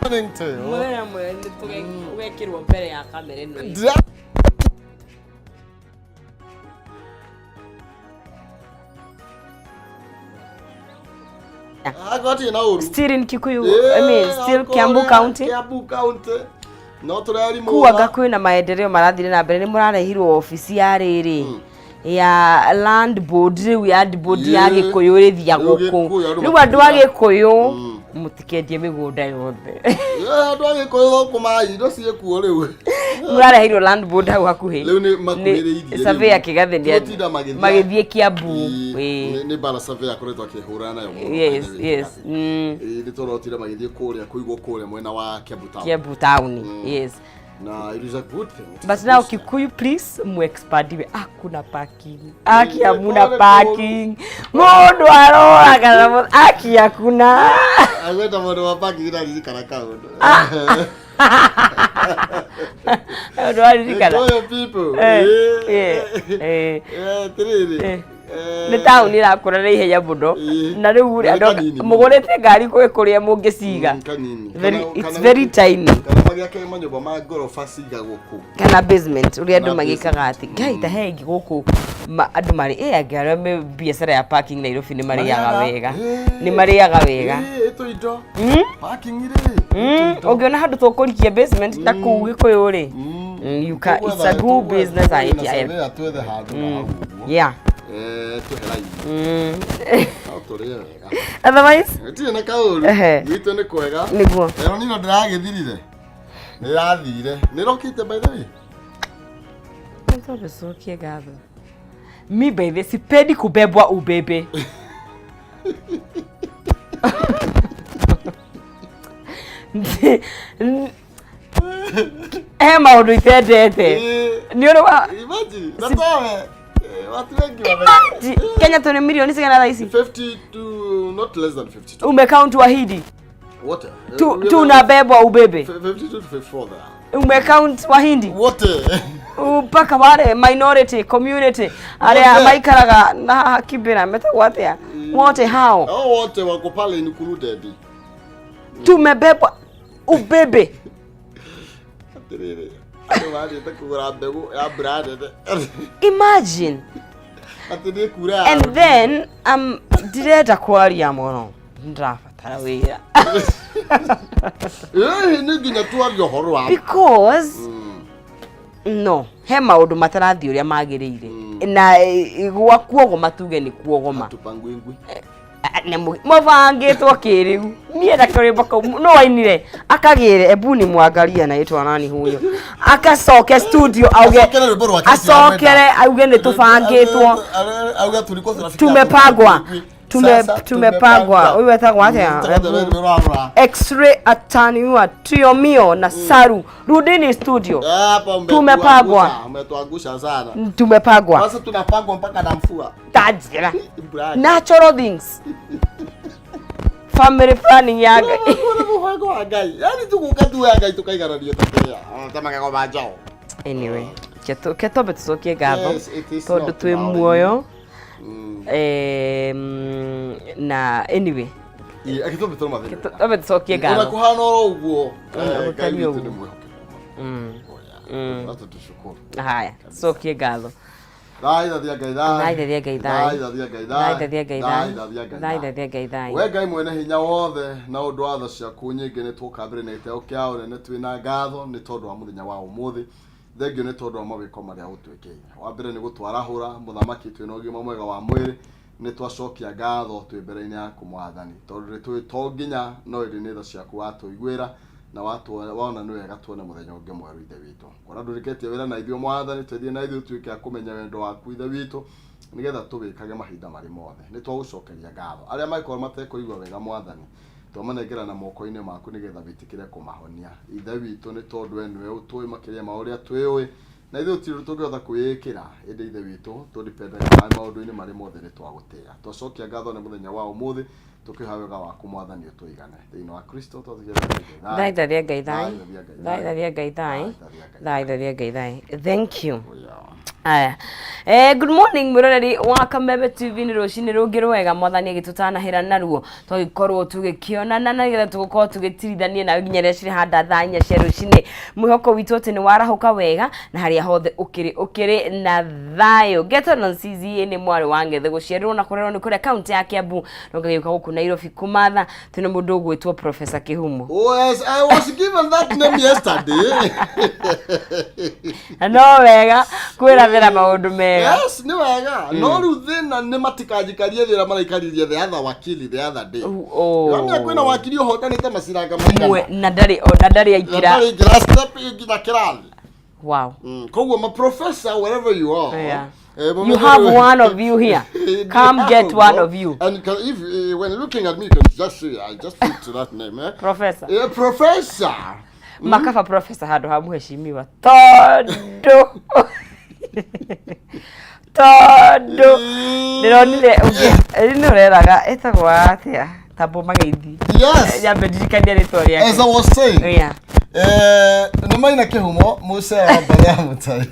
Morning to you. Mũthenya ũmwe nĩ ũgekĩrwo mbere ya kamera ĩno ĩ. Hatirĩ na ũru. Still in Kikuyu, I mean, still Kiambu County. Kiambu County. No tũrarimũra. Kuanga kwĩna maendeleo marathire na mbere nĩ mũrarehirwo obici ya rĩrĩ ya land board rĩu ya board ya Gĩkũyũ ĩrĩthiagwo Rĩu kũu. Gĩkũyũ andũ Rĩu andũ a matikĩra. Gĩkũyũ mũtikendie mĩgũnda yothe. Andũ a Gĩkũyũ gũkũ mai indo ciĩkuo rĩu. Mũrareheirwo land board hau hakuhĩ. Rĩu nĩ makuhĩrĩirie rĩu. Survey ya Kĩgathĩ nĩ Tũtinda magĩthiĩ- magĩthiĩ Kiambu. Ĩĩ, Ĩĩ. nĩ bara survey akoretwo akĩhũrana nayo mũno. Yes, by the way. yes. Ĩĩ, nĩ tũrotire magĩthiĩ kũrĩa kũigwo kũrĩa mwena wa Kiambu town. Kiambu town. Yes. Na it is a good thing. It is But a now good step. Kikuyu please muexpandiwe. Hakuna parking. Aki hamuna pole parking. Mundu aroraga na aki hakuna. Agweta mũndũ wa parking ndaririkana kaũndũ. Undu waririkana. Gĩkũyũ people. Eh, Ĩĩ. eh, eh. Eh, atĩrĩrĩ. Eh. Eh, Nĩ taũni ĩrakũra na ihenya mũno. Ĩĩ. Na rĩu Nĩ andũ kanini mũno. mũgũrĩte ngari kwĩ kũrĩa mũngĩciga. Kanini. It's very tiny. Kana magĩake manyũmba ma ngoroba cigagwo kũu. Kana basement ũrĩa andũ Kana magĩkaga atĩ ngai ta he ingĩ gũkũ andũ marĩ ĩ angĩ arĩa me biacara ya parking Nairobi nĩ marĩaga wega. Nĩ marĩaga wega. Ĩĩ, ĩtũ indo. Parking rĩ. Ũngĩona handũ tũkũrikia basement ta kũu Gĩkũyũ rĩ, you can, it's a good business idea. Tũgwetha twethe handũ na hau ũguo. Eh, tũhe raini. No tũrĩe wega. Otherwise Gũtirĩ na kaũru. Ehe. Gwitũ nĩ kwega. Nĩguo. Ĩyo nino ndĩragĩthirire. Nĩ ĩrathire. Nĩ ĩrokĩte by the way. Tondũ cokie ngatho. Mi by the sipendi kubebwa ubebe. He maũndũ itendete. Ĩĩ. Nĩ ũrĩ wa Imagine, na tawe. Watu wengi wame Kenya tũrĩ milioni cigana thaa ici? 52, not less than 52. Umecount wahidi? Wote. Tunabebwa ubebe. 52 to 54 there. Umecount wahindi? Wote. Mpaka wale minority community arĩa Wote. maikaraga na haha Kibera metagwo atĩa? Wote hao. Hao wote wako pale included. Tumebebwa ubebe. Atĩrĩrĩ, andũ mathiĩte kũgũra mbegũ ya mbura nene. Imagine. Atĩ nĩ kura. And then ndirenda kwaria mũno. Ndĩrabatara wĩra. Ĩĩ, nĩ nginya twarie ũhoro wa Because no, he maũndũ matarathiĩ ũrĩa magĩrĩire. Na gwa kuogoma tuge nĩ kuogoma. Tupangwingwi. Mũbangĩtwo kĩrĩu. Niĩ na karwĩmbo kau no wainire akagĩre ebuni mwangalia naitwa nani huyo akacoke studio auge Acokere rwĩmbo rwake acokere auge nĩ tũbangĩtwo. Auge tulikuwa tunafikiria Tumepangwa. tupangwingwi. Sasa Tumepangwa. Huyu etagwo atĩa? Tũgathe rwĩmbo rwa X-ray ataniua trio mio na Saru rudini studio. Hapa Tumepangwa. Umetuangusha sana. Tumepangwa. Sasa tunapangwa mpaka na mfua. Tajira. Mbura. Natural things. Family planning ya Ngai. Kuna mũbango wa Ngai. Yaani tũgũka tu ya Ngai tũkaigananio ta kĩrĩa. Ta magego ma njaũ. Anyway, ke twambe tũcokie ngatho Yes, it is tondũ not twĩ now. muoyo. Na anyway, Ĩĩ, agĩtũmbe tũrĩ mathĩna. twambe tũcokie Ona ngatho. kũhana oro ũguo, Ona Ngai gũtariĩ witũ nĩ ũguo. mwĩhokeku. Oh, yeah. Sasa tushukuru. Haya, tũcokie ngatho. Thaithathia Ngai thai. Thaithathia Ngai thai. Thaithathia Ngai thai. Thaithathia Ngai thai. Thaithathia Ngai thai. Thaithathia Ngai thai. We Ngai mwene hinya wothe na ũndũ wa tha ciaku nyingĩ nĩ twoka mbere na gĩtĩo kĩa ũnene twĩ na ngatho nĩ tondũ wa mũthenya wa ũmũthĩ. Thengio nĩ tondũ wa mawĩko marĩa ũtwĩkĩire. Wa mbere nĩ gũtwarahũra mũthamaki twĩ na ũgima mwega wa mwĩrĩ nĩ twacokia ngatho twĩ mbere-inĩ yaku mwathani tondũ nĩ tũĩ to nginya no ĩndĩ nĩ tha ciaku watũiguĩra na wona nĩ wega tuone mũthenya ũngĩ mwerũ ithe witũ. Kuona ndũrĩkĩtie wĩra na ithuĩ mwathani tũthiĩ na ithuĩ tuĩke a kũmenya wendo waku ithe witũ Nĩgetha tũwĩkage mahinda marĩ mothe. Nĩ twagũcokeria ngatho. Arĩa mangĩkorwo matekũigua wega Mwathani, twamanengera na moko-inĩ maku nĩgetha wĩtĩkĩre kũmahonia. Ithe witũ, nĩ tondũ we nĩwe ũtũĩ makĩria ma ũrĩa twĩũĩ, na ithuĩ gũtirĩ ũndũ tũngĩhota kwĩĩkĩra, ĩndĩ Ithe witũ, tũdipendaga nawe maũndũ-inĩ marĩ mothe, nĩ twagũtĩĩa. Twacokia ngatho nĩ mũthenya wa ũmũthĩ, tũkĩhoya wega waku Mwathani ũtũigane. Thĩinĩ wa Kristo twatũkia Ngai. Thai tharia Ngai thai. Thai Thai tharia Ngai thai. Thai Thai tharia Ngai thai. Thank you. Yeah. Aya. Good morning mwiroreri wa Kameme TV, nĩ rũcinĩ rũngĩ rwega Mwathani agĩtũtanahĩra naruo, twagĩkorwo tũgĩkĩonana na nĩgetha tũgũkorwo tũgĩtirithania nawe nginya rĩrĩa cirĩhanda thaa 4 cia rũcinĩ. Mwĩhoko witũ atĩ nĩ warahũka wega na harĩa hothe ũkĩrĩ ũkĩrĩ na thayũ. Geto Nonsizi nĩ mwarĩ wa Ng'ethe, gũciarĩrwo na kũrerwo nĩ kũrĩa kaunti ya Kiambu, na ũgagĩũka gũkũ Nairobi kũmatha. Twĩna mũndũ ũgwĩtwo Professor Kĩhumo. Oh, yes, I was given that name yesterday. Na no wega kwĩrathĩra maũndũ mega. Yes, nĩ wega. No rĩu thĩna nĩ matikanjikarie thĩ ũrĩa maraikaririe the other wakili the other day. Oh. Ramia kwĩna wakili ũhotanĩte maciranga maigana. Mwe, na ndarĩ na ndarĩ aingĩra. Na ndarĩ aingĩra step nginya kĩrathi. Wow. Koguo ma professor, wherever you are. Yeah. You have one of you here. Come get one of you. And can, if when looking at me, you can just see I just fit to that name. Eh? Professor. Professor. Makaba professor handũ ha mũheshimiwa, tondũ ndĩronire ũngĩ nĩ ũreraga ĩtagwo atĩa, tambo mageithi. Nyambe ndirikania rĩtwa rĩake. As I was saying, Yeah. Nĩ Maina Kĩhumo, mũcera wa mbarĩ ya Mũtai,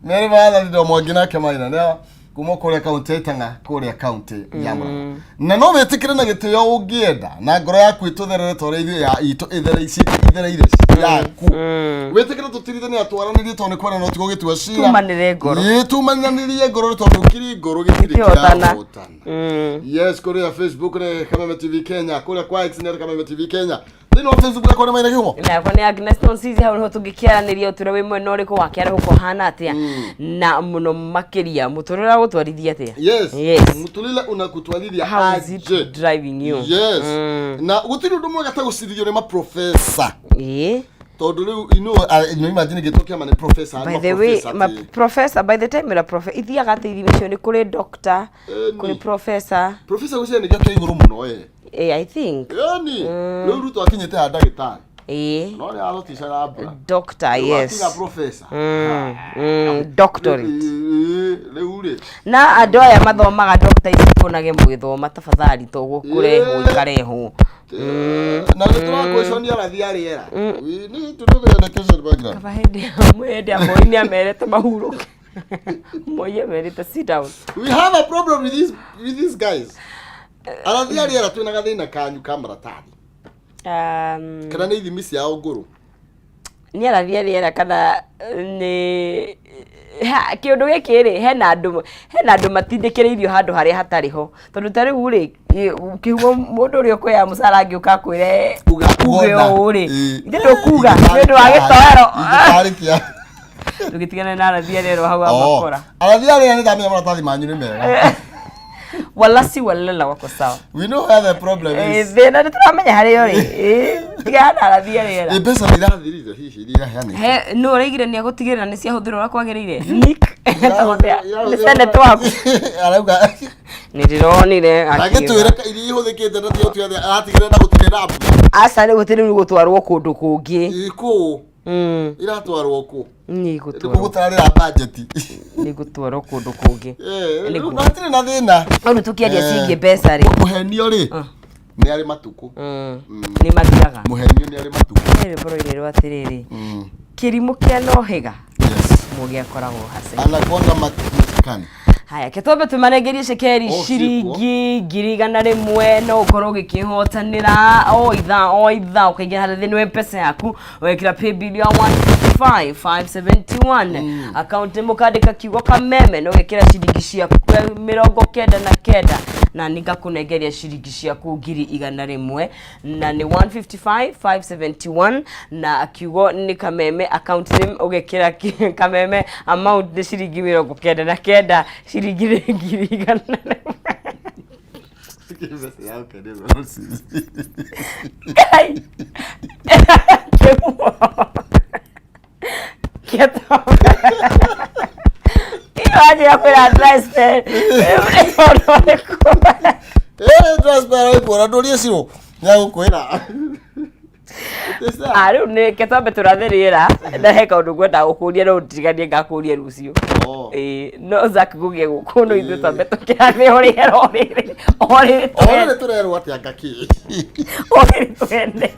merĩ mathanire Mwangi nake Maina nĩ kuma kũrĩa kaunti ya Itang'a, kũrĩa kaunti ya Murang'a, na no wĩtĩkĩre na gĩtĩo ũngĩenda na ngoro yaku ĩtũtherere ta ũrĩa ithuĩ ya itũ ĩthereire yaku. Wĩtĩkĩre tũtirithanie, atwaranĩrie, tondũ nĩ kwenda no tigo gĩtua cira. Tumanĩre ngoro. Ĩĩ, tumanĩranĩrie ngoro, nĩ tondũ kiri ngoro gĩtirĩ Gĩtihotana. kĩrahotana. Yes, kũrĩa Facebook nĩ Kameme TV Kenya, kũrĩa kwa X nĩ Kameme TV Kenya. Thĩinĩ wa Facebook yakwa nĩ Maina Kĩhumo. Nakwa nĩ Agnes Nonsizi. Hau nĩho tũngĩkĩaranĩria ũtũre wĩ mwena ũrĩkũ, wakĩarahũka ũhana atĩa, na mũno makĩria mũtũrĩre ũgũtwarithia atĩa. Yes. Yes. Mũtũrĩre unakutwarithia How is it aje. driving you? Yes. Na gũtirĩ ũndũ mwega ta gũcirithio nĩ maprofesa. Ĩĩ. Tondũ rĩu you know, imagine gĩtũ kĩama nĩ professor, By nĩ the way, maprofessor ma atĩ- professor, by the time ĩra professor ithiaga atĩ ithimi icio nĩ kũrĩ doctor, Ĩni. kũrĩ professor. Professor gũciria nĩkĩo kĩa igũrũ mũno ĩ. I think. Ĩni. Rĩu Ruto akinyĩte ha ndagĩtarĩ. Ĩĩ. No nĩ aroticaga mbura. Doctor. Rĩu Yes. akinya professor. Doctorate. Ĩĩ, rĩu rĩ. Na andũ aya mathomaga doctor ici kuonage mũgĩthoma, tafadhali, to gũkũrehwo ikarehwo. Na nĩ tũrakwĩconia arathi a rĩera. We need to do the education background. Kaba hĩndĩ ya Moi nĩ amerete mahurũke. Moi amerĩte sit down. We have a problem with these guys. Arathi a rĩera, twĩna gathĩna kanyu ka maratathi. Kana nĩ ithimi ciao ngũrũ? Nĩ arathi a rĩera kana nĩ kĩũndũ gĩkĩ rĩ, hena andũ matindĩkĩrĩirio handũ harĩa hatarĩ ho, tondũ ta rĩu rĩ, kĩhumo mũndũ ũrĩa ũkũheaga mũcara angĩũka akwĩre uge ũũ rĩ, ithe ndũkuga nĩ ũndũ wa gĩtoero. Ingĩtarĩ kĩa. Tũgĩtigana na arathi a rĩera hau amakora. Arathi a rĩera, nĩ ndamenya maratathi manyu nĩ mega. Wala si walela, wako sawa. We know where the problem is. Thĩna nĩ tũramenya harĩa ũrĩ. Tigana na arathi a rĩera. Ĩ mbeca nĩ irathirire hihi iria iraheanĩtwo? He nũ ũraigire nĩ agũtigĩrĩra nĩ ciahũthĩrwo ũrĩa kwagĩrĩire? Nick etagwo atĩa? Nĩ seneta waku. Arauga Nĩ ndĩronire akiuga. agĩtwĩra iria ihũthĩkĩte na tio tuothe aratigĩrĩra na gũtirĩ na mbura. Aca, rĩu gũtirĩ, rĩu gũtwarwo kũndũ kũngĩ. Kũ iratwarwo kũ? Nĩ Nĩkuo gũtwarwo gũtararĩra budget. Nĩ gũtwarwo kũndũ kũngĩ. Nĩguo. Rĩu hatirĩ na thĩna. Rĩu tũkĩaria ciĩgiĩ mbeca rĩ, Mũhenio rĩ nĩ arĩ matukũ. Nĩ mathiraga. Mũhenio nĩ arĩ matukũ. He rwĩmbo rũinĩrwo atĩrĩrĩ, kĩrimũ kĩa nohĩga mũgĩ akoragwo hace. Anakwanga matukani. Haya, ketwambe tũmanengerie cekeri. Oh, Ciringi 100,000, no ũkorwo ũgĩkĩhotanĩra o ithaa o ithaa, ũkaingĩra harĩa thĩinĩ wa M-Pesa yaku, wekĩra paybill ya 155571, account mũkandĩka kiugo Kameme, na ũgekĩra ciringi ciaku 99, na ningakũnengeria ciringi ciaku 100,000, na nĩ 155571, na kiugo nĩ Kameme, account name ũgekĩra Kameme, amount nĩ ciringi 99, ciringi nĩ 100,000. Ngai! Kĩhumo. Kĩatombe. Wanjĩra kwĩra dry spell. Nĩ ũndũ ũrĩkũ? Eh, dry spell ĩkuona ndũrie Ciro nĩagũkwĩra. Ah, rĩu nĩ ke twambe tũrathe rĩera na he kaũndũ ngwenda gũkũria no ndirikanie ngakũria rũciũ. Oh. Ĩĩ, no Zack ngũgie gũkũ no ithuĩ twambe tũkĩrathe o rĩera o rĩrĩ o rĩrĩ O rĩrĩ tũrerwo atĩa ngakĩ? O rĩrĩ twende.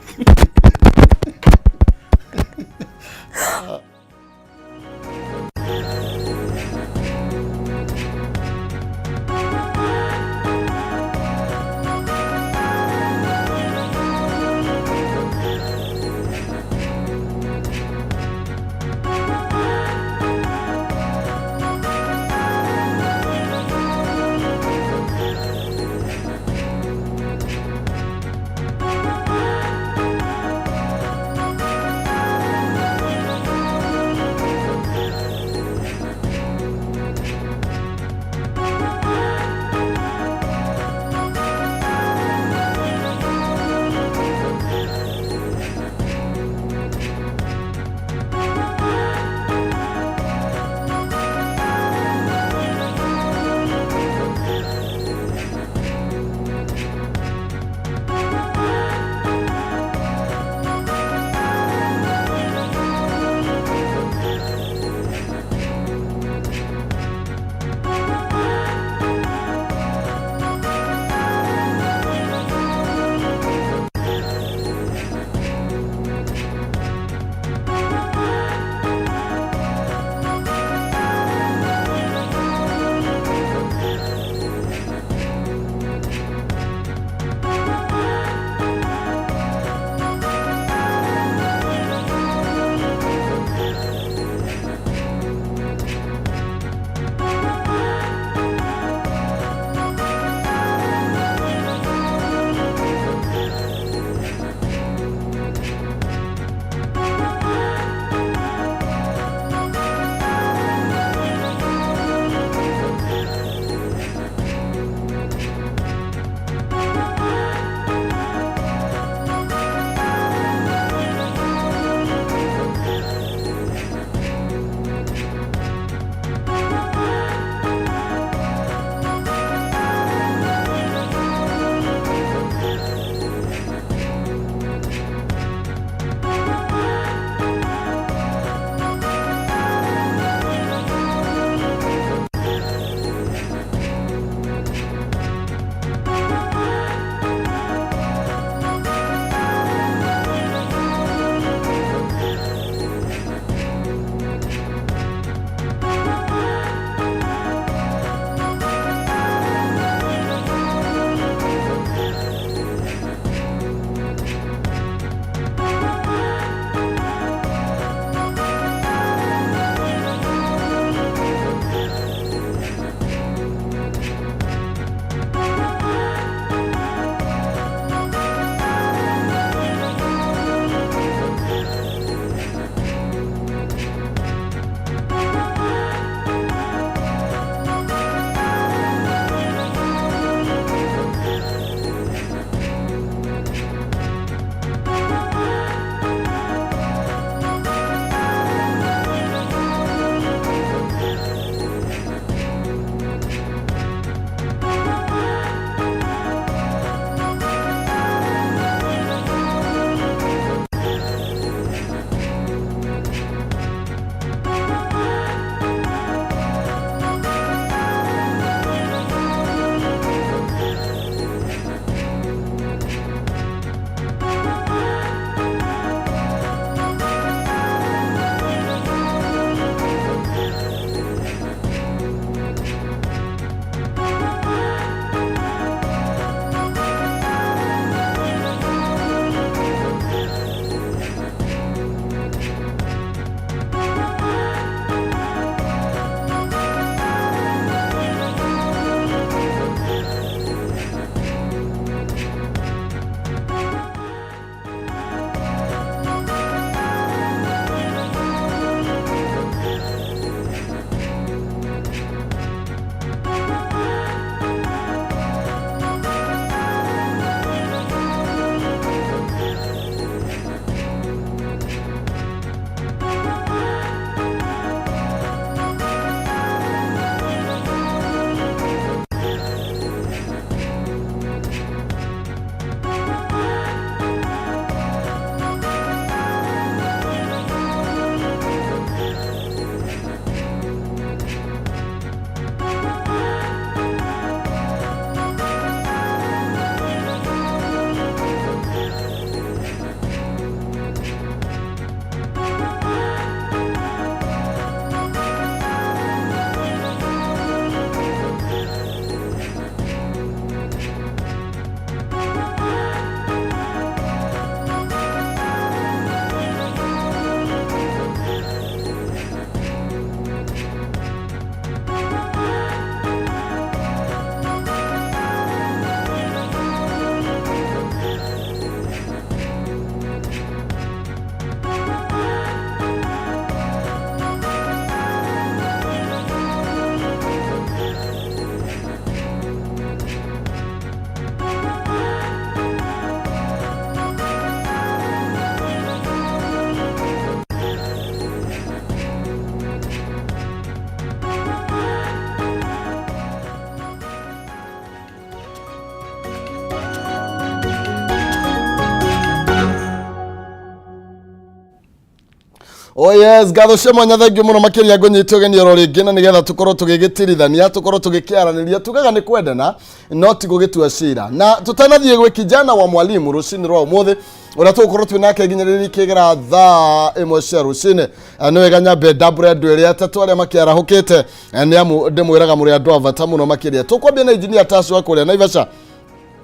Oh yes, ngatho cia mwanya thengiũ mũno makĩria ngũnyite ũgeni oro rĩngĩ na nĩgetha tũkorwo tũgĩgĩtirithania tũkorwo tũgĩkĩaranĩria tugaga nĩ kwendana no ti gũgĩtua cira na tũtanathiĩ gwĩ kijana wa mwalimu rũcinĩ rwa ũmũthĩ ũrĩa tũgũkorwo twĩ nake nginya rĩrĩa ikĩgera thaa ĩmwe cia rũcinĩ. Nĩ wega nyambe ndambũre andũ erĩ atatũ arĩa makĩarahũkĩte. Nĩ amu ndĩmwĩraga mũrĩ andũ a bata mũno makĩria. Tũkwambia na engineer Tash wa kũrĩa Naivasha.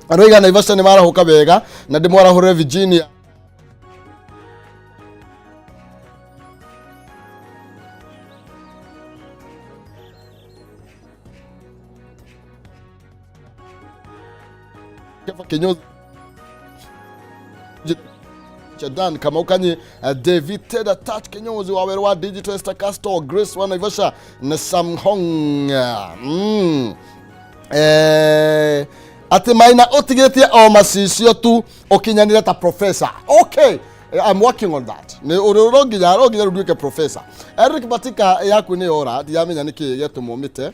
Aroiga Naivasha nĩ marahũka wega na ndĩmwarahũre Virginia. Kinyozi Shadan Kamaukanyi, David Teda Touch Kinyozi wa Werũ wa Digital Esther Castro, Grace wa Naivasha na Sam Hong. Atĩ Maina ũtigĩtie o macicio tu ũkinyanĩre ta professor. Okay. I'm working on that. Nĩ ũrĩ no nginya rĩu nduĩke professor. Eric Batika yaku nĩ yora, ndiramenya nĩkĩ gĩatũmwo mĩte.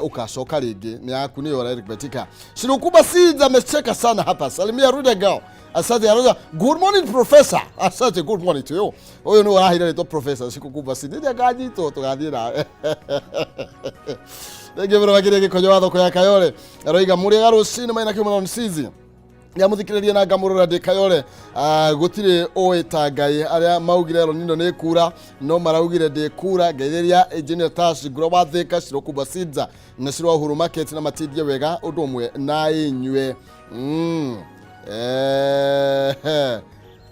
Ukacoka rĩngĩ nĩ yaku nĩ yora Eric Batika. Shirukuba Seeds amecheka sana hapa. Salimia Ruda girl. Asante Aroja. Good morning professor. Asante, good morning to you. Ũyũ nĩ ũraheire rĩtwa professor Shikukuba Seeds. Nĩ nganyitwo tũgathiĩ nawe. Thengiũ mũno makĩria gĩkonyo wa thoko ya Kayole. Aroiga mũrĩega rũcinĩ maina kĩuma on season. Nĩamũthikĩrĩria na ngamũrora ndĩ Kayole. Gũtirĩ ũĩ ta Ngai arĩa maugire El Nino nĩ kura no maraugire ndĩ kura. Ngeithĩria engineer Tash Ngũra wa Thika Shirokuba Seeds na Shiro wa Uhuru Market na matindie wega ũndũ ũmwe na inyuĩ.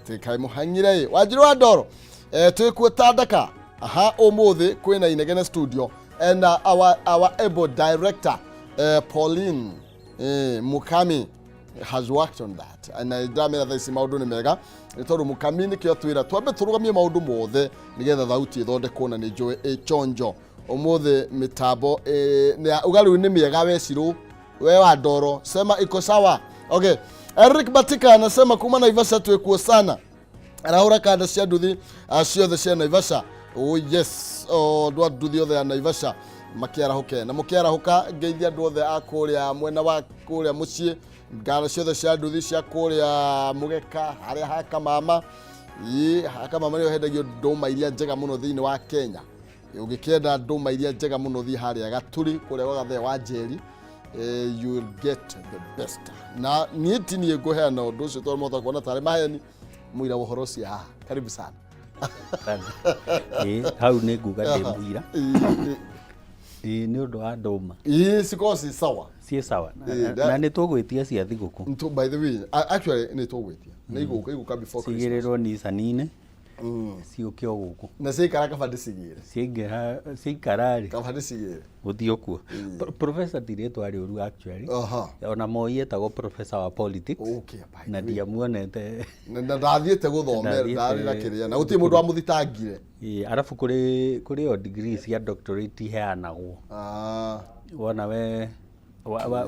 Tĩkai mũhang'ire ĩ Wanjirũ wa Ndoro. Twĩkuo ta ndaka aha ũmũthĩ kwĩna Inegene studio and our able director Pauline Mukami has worked on that and ndamera thaa ici maũndũ nĩ mega nĩ tondũ Mukami nĩkĩo atwĩra twambe tũrũgamie maũndũ mothe nĩgetha thauti ĩthondekwo na nĩ njũĩ ĩchonjo ũmũthĩ mĩtambo uga rĩu nĩ mĩega we Cirũ we wa Ndoro sema iko sawa. Okay, Eric Batika anasema kuma Naivasha twĩkuo sana arahũra kanda cia nduthi ciothe cia Naivasha. Oh yes, oh, andũ a nduthi othe a Naivasha makĩarahũke na mũkĩarahũka ngeithia andũ othe a kũrĩa mwena wa kũrĩa mũciĩ ngara ciothe cia nduthi cia kũrĩa mũgeka harĩa ha Kamama. Ĩ, ha Kamama nĩho hendagio ndũma iria njega mũno thĩinĩ wa Kenya. Ũngĩkĩenda ndũma iria njega mũno thiĩ harĩa Gaturi kũrĩa gwa Gathee wa Njeri. You will get the best na niĩ ti niĩ ngũheana ũndũ ũcio tondũ mũhota kuona tarĩ maheni mũira wa ũhoro ũcio haha. Karibu sana. Ĩĩ, hau nĩ nguga ndĩ mũira. Ĩĩ, nĩ ũndũ wa ndũma. Ĩĩ, cikorwo ci sawa. Ciĩ sawa. Na nĩ tũgwĩtia cia thigũkũ. By the way, actually nĩ tũgwĩtia nĩ igũka before Christmas. Cigĩrĩrwo Nissan-inĩ ciũke o gũkũ. Na ciaikara kaba ndĩcigĩre. Ciaingĩra ciaikara rĩ kaba ndĩcigĩre gũthiĩ kuo. Professor ti rĩtwa rĩũru actually. Ona Moi etagwo professor wa politics. Okay, by the na way. Ndiamuonete. Na ndathiĩte gũthomera ndarĩ na kĩrĩa na gũtirĩ mũndũ wamũthitangire. Ĩĩ, arabu kũrĩ o degree cia doctorate iheanagwo. Wona we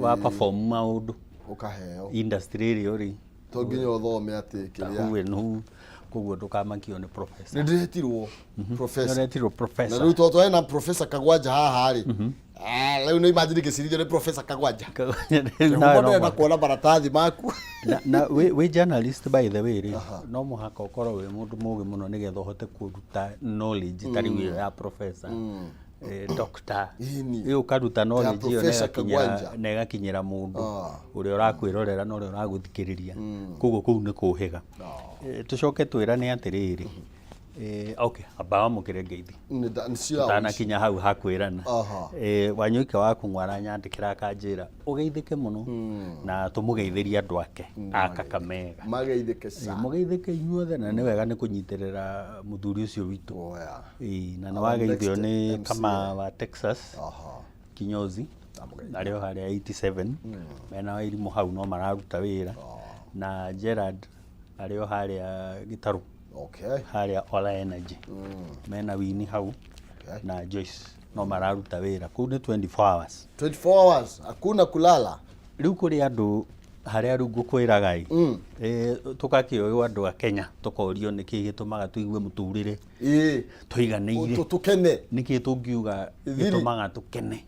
wa perform maũndũ ũkaheo industry ĩrĩa ũrĩ to nginya ũthome atĩ kĩrĩa who and who, koguo ndũkamakio nĩ professor. Nĩ ndĩretirwo professor. Nĩũretirwo professor. Na rĩu tondũ hena professor Kagwanja haha rĩ, rĩu nĩ imagine ngĩcirithio nĩ professor Kagwanja. Rĩu nawe no ndĩrenda mũhaka. Kuona maratathi maku. Na wĩ journalist by the way rĩ, no mũhaka ũkorwo wĩ mũndũ mũgĩ mũno nĩgetha ũhote kũruta knowledge ta rĩu ĩyo ya professor, doctor. Ĩni. Ĩyo ũkaruta knowledge ĩyo na Professor ĩgakinyĩra Kagwanja. Na ĩgakinyĩra mũndũ ũrĩa ũrakwĩrorera na ũrĩa ũragũthikĩrĩria, koguo kũu nĩ kũhĩga. Tũcoke twĩrane atĩrĩrĩ, okay, amba wamũkĩre ngeithi Nĩ cia tanakinya hau hakwĩrana. Wanyũike wa kũng'wa aranyandĩkĩra akanjĩra ũgeithĩke mũno na tũmũgeithĩrie andũ ake a Kakamega. Mageithĩke ca. Mũgeithĩke inyuothe na nĩ wega nĩ kũnyitĩrĩra mũthuri ũcio witũ. Oh, yeah. Ĩĩ, na nĩ Our wageithio next nĩ MCA. Kama wa Texas Kinyozi Ndamũgeithia. arĩ o harĩa 87 mena Wairimũ hau no mararuta wĩra na Gerard arĩ o harĩa Gĩtarũ harĩa Ola Energy mena Wini hau na Joyce no mararuta wĩra kũu nĩ 24 hours. 24 hours hakuna kulala. Rĩu kũrĩ andũ harĩa rĩu ngũkwĩraga ĩ, tũgakĩoywo andũ a Kenya tũkorio nĩkĩ gĩtũmaga tũigue mũtũrĩre tũiganĩire Tũkene. Nĩkĩ tũngiuga Thiri. gĩtũmaga tũkene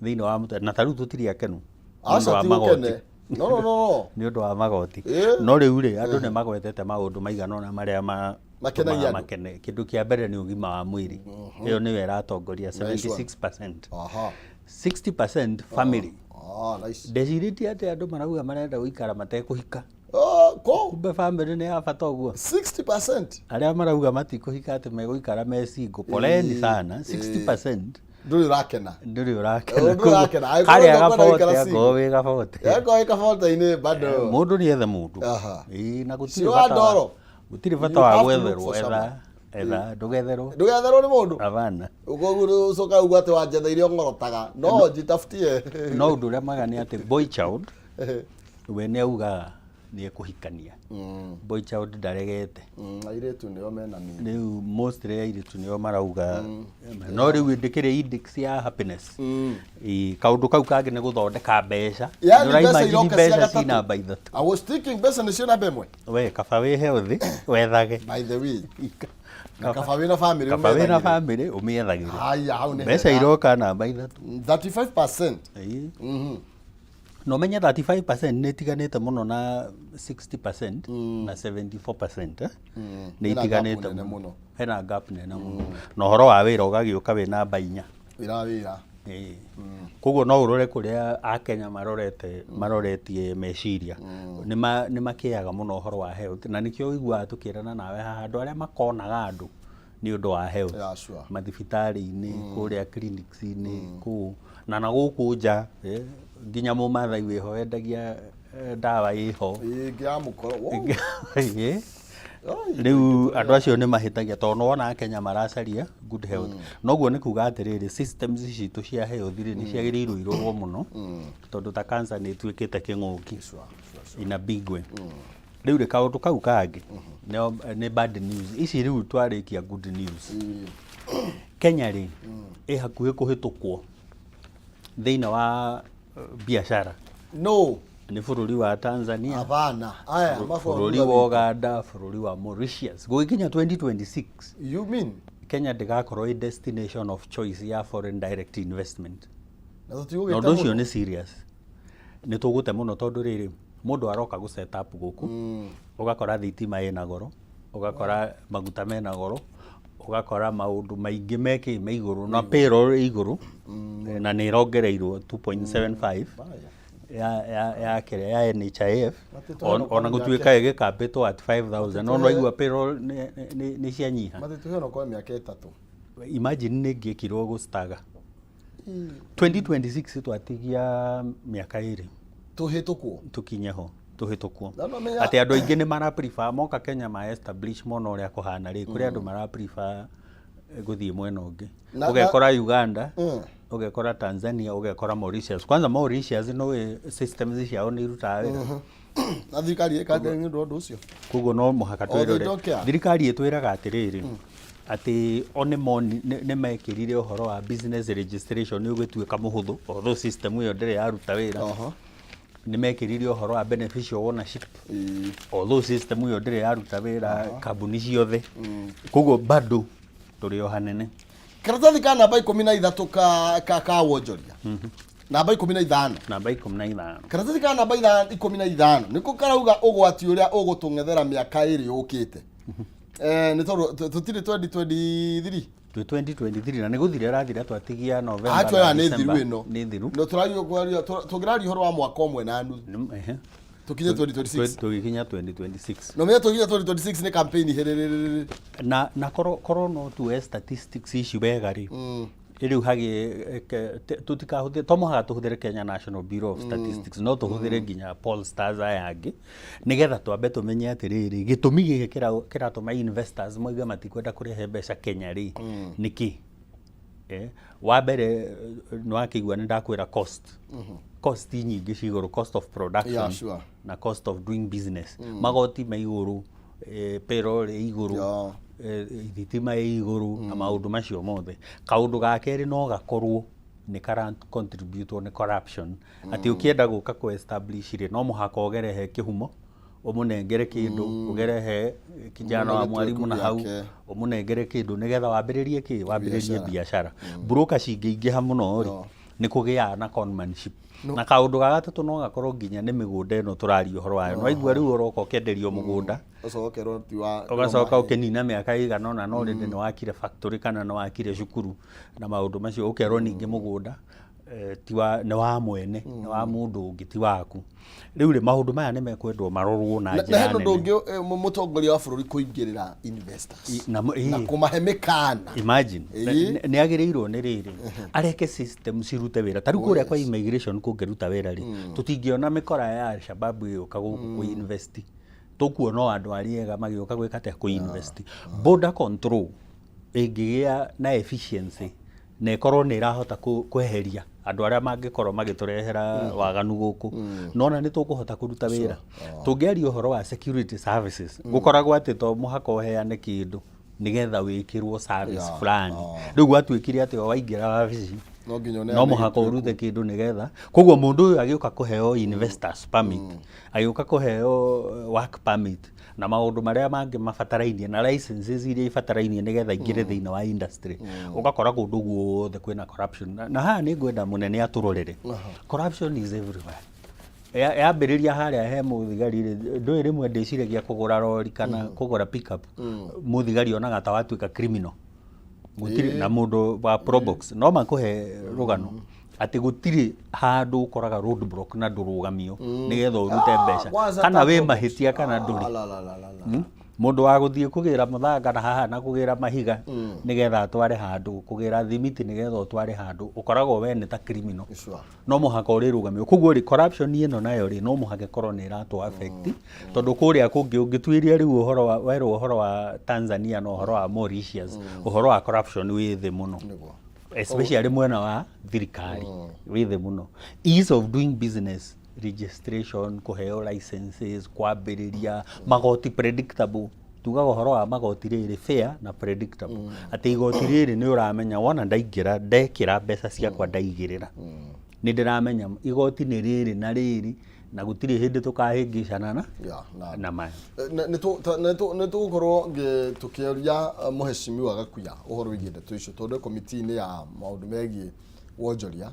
thĩinĩ wa mũtũrĩre na ta rĩu tũtirĩ akenu nĩ ũndũ Aca wa ti magoti. gũkene. No, no, no, no. Nĩ ũndũ wa magoti. No rĩu rĩ andũ nĩ magwetete maũndũ maigana ũna marĩa Makenagia tũmaga andũ. Makene. Kĩndũ kĩa mbere nĩ ũgima wa mwĩrĩ, ĩyo nĩyo ĩratongoria Nice one. 76%. 60% family. Ah, nice. Ndecirĩtie atĩ andũ marauga marenda gũikara matekũhika. Oh, ko Kumbe family nĩ ya bata ũguo. 60%. Arĩa marauga matikũhika atĩ megũikara me single, poleni sana, 60%. Ndũrĩ ũrakena. Ndũrĩ Oh, ũrakena. ndũrĩ ũrakena. Angĩkorwo Karĩa ndũkwenda gabote gũikara single. angorwo wĩ gabote. Yako ĩkabote-inĩ bado. Mũndũ nĩ ethe mũndũ. Ĩĩ, na gũtirĩ Ciro wa bata wa ndoro. Gũtirĩ bata You wa have to look gwetherwo, for etha someone. Etha ndũgetherwo. Ndũgetherwo nĩ mũndũ. Hapana. Koguo ũcoka uga atĩ wanjetha iria ng'orotaga. No njitafutie. No ũndũ ũrĩa mwega nĩ atĩ boy child we nĩ augaga nĩ ekũhikania. Boy child ndaregete. Airĩtu nĩo mena nini. Rĩu mostly airĩtu nĩo marauga, no rĩu ndĩkĩrĩ index ya happiness. Ĩ, kaũndũ kau kangĩ nĩ gũthondeka mbeca. Yani Nĩ mbeca ũra imagine iroka cia mbeca ci gatatũ. namba ithatũ. I was thinking mbeca nĩcio namba ĩmwe. We kaba wĩ healthy wethage. By the way. Na kaba wĩna family. Kaba wĩna ũmethagĩre. family ũmĩethagĩre. Haya, hau nĩ Mbeca hega. iroka namba ithatũ. 35%. Ĩĩ. Na ũmenye 35% nĩ ĩtiganĩte mũno na 60% na 74%, eh? Nĩ Hena gap itiganĩte nene mũno. Hena gap nene mũno. Na ũhoro wa wĩra ũgagĩũka wĩ namba inya. Wĩra wĩra. Ĩĩ. Koguo no ũrore kũrĩa Akenya marorete maroretie meciria. Nĩ makĩaga mũno ũhoro wa health, na nĩkĩo ũiguaga tũkĩrana nawe haha andũ arĩa makonaga andũ nĩ ũndũ wa health. Yeah, sure. Mathibitarĩ-inĩ, kũrĩa clinics-inĩ, kũu na gũkũ nja, nginya mũmathai wĩho wendagia ndawa ĩho. Ĩngĩ ya mũkoro. Wow. Ĩĩ. Oi. Rĩu andũ acio nĩ mahĩtagia tondũ nĩwona Kenya maracaria good health. Noguo nĩ kuga atĩrĩrĩ, systems citũ cia health rĩ, nĩ ciagĩrĩirwo irorwo mũno, tondũ ta cancer nĩ ĩtuĩkĩte kĩng'ũki in a big way. Rĩu rĩ, kaũndũ kau kangĩ nĩ bad news ici. Rĩu twarĩkia good news, Kenya rĩ, ĩ hakuhĩ kũhĩtũkwo thĩinĩ wa biacara No. nĩ bũrũri wa Tanzania, Hapana. Aya, bũrũri wa Uganda, bũrũri wa Mauritius. Gũgĩkinya 2026, You mean? Kenya ndĩgakorwo ĩ destination of choice ya foreign direct investment. Na Na tũtigũgĩte ũndũ ũcio mũno. nĩ serious, nĩ tũgũte mũno, tondũ rĩrĩ, mũndũ aroka gũ set up gũkũ, ũgakora thitima ĩna goro, ũgakora maguta mena goro, ũgakora maũndũ maingĩ mekĩ me igũrũ, na payroll ĩ igũrũ, na nĩ ĩrongereirwo 2.75 ya kĩrĩa ya NHIF. Matitũhe Ona no gũtuĩka ĩgĩkambĩtwo at 5000, no nĩwaigua payroll nĩ cianyiha. Matitũhe no kwa mĩaka 3. Imagine nĩ ngĩkirwo gũstaga 2026, twatigia mĩaka 2 Tũhĩtũkwo. Tũkinye ho tũhĩtũkwo. Na no menya- Atĩ andũ aingĩ nĩ mara prefer moka Kenya ma establish mona ũrĩa kũhana rĩ, kũrĩ andũ mara prefer gũthiĩ mwena ũngĩ. Ũgekora Uganda, ũgekora Tanzania, ũgekora Mauritius. Kwanza Mauritius no systems ciao nĩ irutaga wĩra. Na thirikari ĩka atĩa nĩ ũndũ wa ũndũ ũcio? Koguo no mũhaka Oh, they twĩrore. don't care. Thirikari ĩtwĩraga atĩrĩrĩ, atĩ o nĩ moni nĩ mekĩrire ũhoro wa business registration nĩ ũgĩtuĩka mũhũthũ, although system ĩyo ndĩrĩ yaruta wĩra. Nĩ mekĩrire ũhoro wa beneficial ownership, although system ĩyo ndĩrĩ yaruta wĩra kambuni ciothe. Koguo bado tũrĩ o hanene. Karatathi ka namba 13 ka wonjoria. Namba 15. Namba 15. Karatathi ka namba 15 nĩko karauga ũgwati ũrĩa ũgũtũng'ethera mĩaka 2 yũkĩte. Nĩ tondũ tũtirĩ 2023. Twĩ 2023 na nĩ gũthira ĩrathira, twatigia November Acho na ya nĩ thiru December. ĩno. Nĩ thiru. No tũrario kwaria, tũngĩraria ũhoro wa mwaka ũmwe na nuthu. Tũkinye 2026. Tũgĩkinya 2026. No menya tũkinye 2026 nĩ campaign hĩrĩrĩrĩrĩ. Na korwo no tuoe statistics ici wega rĩ, rĩu hagĩ tũtikahũthĩre, to mũhaka tũhũthĩre Kenya National Bureau of Statistics, no tũhũthĩre nginya pollsters aya angĩ, nĩgetha twambe tũmenye atĩrĩrĩ, gĩtũmi gĩkĩ kĩratũma investors moige matikwenda kũrehe mbeca Kenya rĩ, nĩkĩ? Wa mbere, nĩ wakĩigua nĩ ndakwĩra cost nyingĩ ci igũrũ, cost of production na cost of doing business, magoti me igũrũ, payroll ĩ igũrũ, thitima ĩ igũrũ, na maũndũ macio mothe. Kaũndũ ga kerĩ no gakorwo nĩ kara contribute nĩ corruption, atĩ ũkĩenda gũka kũ establish rĩ, no mũhaka ũgere he kĩhumo, ũmũnengere kĩndũ, ũgere he kijana wa Ũmũne mwarimu na gĩtweku hau gĩake. Ũmũnengere kĩndũ nĩgetha wambĩrĩrie kĩ, wambĩrĩrie Biacara. biacara. Broker cingĩingĩha mũno rĩ, Nĩ kũgĩaga na conmanship. Na kaũndũ ga gatatũ no gakorwo nginya nĩ mĩgũnda ĩno tũraria ũhoro wayo. Nĩwaigua rĩu ũroka ũkenderio mũgũnda, Ũcokerwo ti wa ũgacoka ũkĩnina mĩaka ĩigana ũna no rĩndĩ nĩ wakire factory kana nĩ wakire cukuru na maũndũ macio, ũkerwo ningĩ mũgũnda ti wa nĩ wa mwene, nĩ wa mũndũ ũngĩ, ti waku. Rĩu rĩ, maũndũ maya nĩ mekwendwo marorwo na Na njĩra hena ũndũ nene. ũngĩ mũtongoria wa bũrũri kũingĩrĩra investors Na na kũmahe mĩkana. Imagine. Ĩĩ. Nĩ agĩrĩirwo nĩ rĩrĩ areke system cirute wĩra. Ta rĩu kũrĩa kwa immigration kũngĩruta wĩra rĩ, tũtingĩona mĩkora ya Alshabab ĩgĩũka gũkũ kũ invest. Tũkuona o andũ arĩa ega magĩũka gwĩka atĩa? Kũ invest. Border control ĩngĩgĩa na efficiency na ĩkorwo nĩ ĩrahota kweheria andũ arĩa mangĩkorwo magĩtũrehera waganu gũkũ, nona nĩ tũkũhota kũruta wĩra. Tũngĩaria ũhoro wa security services, gũkoragwo atĩ to mũhaka ũheane kĩndũ nĩgetha wĩkĩrwo service fulani. Rĩu gwatuĩkire atĩ o waingĩra wabici No nginya ũneane no mũhaka gĩtuĩko. Ũrute kĩndũ nĩgetha koguo mũndũ ũyũ agĩũka kũheo investors permit, agĩũka kũheo work permit na maũndũ marĩa mangĩ mabatarainie na licenses iria ibatarainie nĩgetha ingĩre thĩinĩ wa industry, ũgakora kũndũ guothe kwĩna corruption. Na haha nĩ ngwenda mũnene atũrorere. Corruption is everywhere. Yambĩrĩria harĩa he mũthigari rĩ, ndũĩ rĩmwe ndĩciragia kũgũra rori kana kũgũra pickup, mũthigari onaga ta watuĩka criminal. Gũtirĩ na mũndũ wa probox no makũhe rũgano atĩ gũtirĩ handũ ũkoraga roadblock na ndũrũgamio nĩgetha ũrute mbeca Kwanza kana ta wĩ Probox. mahĩtia kana ndũrĩ. Ah, la, la, la, la, la. Mũndũ wa gũthiĩ kũgĩra mũthanga na haha na kũgĩra mahiga nĩgetha atware handũ, kũgĩra thimiti nĩgetha ũtware handũ, ũkoragwo we nĩ ta criminal. No mũhaka ũrĩrũgamio. Koguo rĩ, corruption ĩno nayo rĩ, no mũhaka ĩkorwo nĩ ĩratũ affect, tondũ kũrĩa kũngĩ ũngĩtuĩria rĩu ũhoro wa werwo ũhoro wa Tanzania na ũhoro wa Mauritius, ũhoro wa corruption wĩ thĩ mũno, especially mwena wa thirikari wĩ thĩ mũno. Ease of doing business, registration, kũheo licenses, kwambĩrĩria magoti predictable. Tugaga ũhoro wa magoti rĩrĩ fair na predictable, atĩ igoti rĩrĩ nĩ ũramenya wona ndaingĩra ndekĩra mbeca ciakwa ndaigĩrĩra, nĩ ndĩramenya igoti nĩ rĩrĩ na rĩrĩ na gũtirĩ hĩndĩ tũkahĩngĩcana na na maya. Nĩ tũgũkorwo tũkĩũria mũheshimiwa Gakuya ũhoro wĩgiĩ ndeto icio, tondũ komiti-inĩ ya maũndũ megiĩ wonjoria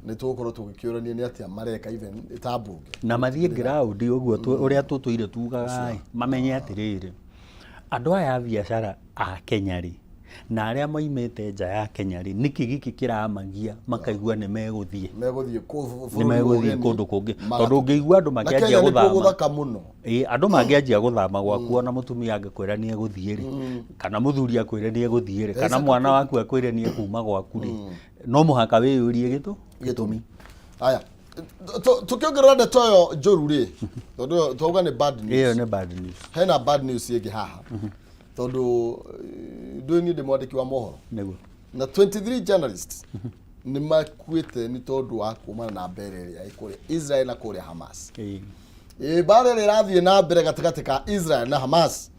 nĩ tũgũkorwo tũgĩkĩũrania nĩ atĩa mareka even ta mbunge. Na mathiĩ ground ũguo ũrĩa tũtũire tugaga ĩ, mamenye atĩrĩrĩ, andũ aya a biacara a Kenya rĩ, na arĩa moimĩte nja ya Kenya rĩ, nĩkĩ gĩkĩ kĩramagia makaigua nĩ megũthiĩ Megũthiĩ nĩ megũthiĩ kũndũ kũngĩ, tondũ ũngĩigua andũ Na makĩanjia Kenya nĩkuo gũthama gũthaka mũno. Ĩĩ, andũ mangĩanjia gũthama gwaku, ona mũtumia angĩkwĩra nĩ egũthiĩ rĩ, kana mũthuri akwĩre nĩ egũthiĩ rĩ, kana mwana waku akwĩre nĩ ekuma gwaku rĩ, no mũhaka wĩyũrie gĩtũmi. Aya, tũkĩongerera ndeto ĩyo njũru rĩ, tondũ ĩyo twauga nĩ bad news. Ĩyo nĩ bad news. Hena bad news ĩngĩ haha, tondũ ndũĩ niĩ ndĩ mwandĩki wa mohoro na 23 journalists nĩ makuĩte nĩ tondũ wa kumana na mbere ĩrĩa ĩ kũrĩa Israel na kũrĩa Hamas. Ĩ mbara ĩrĩa ĩrathiĩ na mbere gatagatĩ ka Israel na Hamas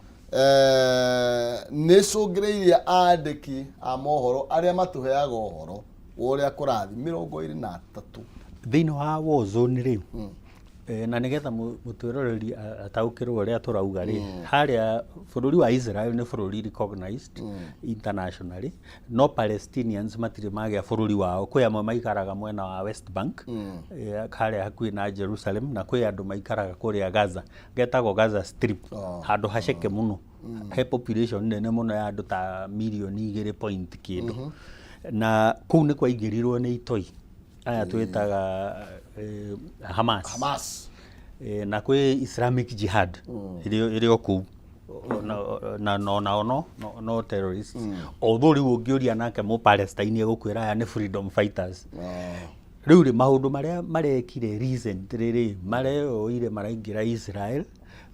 nĩ ĩcũngĩrĩirie andĩki a mohoro arĩa matũheaga ũhoro wa ũrĩa kũrathiĩ 23. Thĩinĩ wa war zone rĩ, na nĩgetha mũtwĩroreri ataũkĩrwo ũrĩa tũrauga rĩ, harĩa bũrũri wa Israel nĩ bũrũri recognized internationally, no Palestinians matirĩ magĩa bũrũri wao. Kwĩ amwe maikaraga mwena wa West Bank, harĩa hakuhĩ na Jerusalem, na kwĩ andũ maikaraga kũrĩa Gaza, getagwo Gaza Strip, handũ haceke mũno, he population nene mũno ya andũ ta mirioni 2 point kĩndũ. Na kũu nĩ kwaingĩrirwo nĩ itoi aya twĩtaga Hamas. Hamas. Na kwĩ Islamic Jihad ĩrĩ o kũu na onao no terrorists, although rĩu ũngĩũria nake mũ Palestine egũkwĩra aya nĩ freedom fighters. Rĩu rĩ, maũndũ marĩa marekire recently rĩ, mareyoire maraingĩra Israel,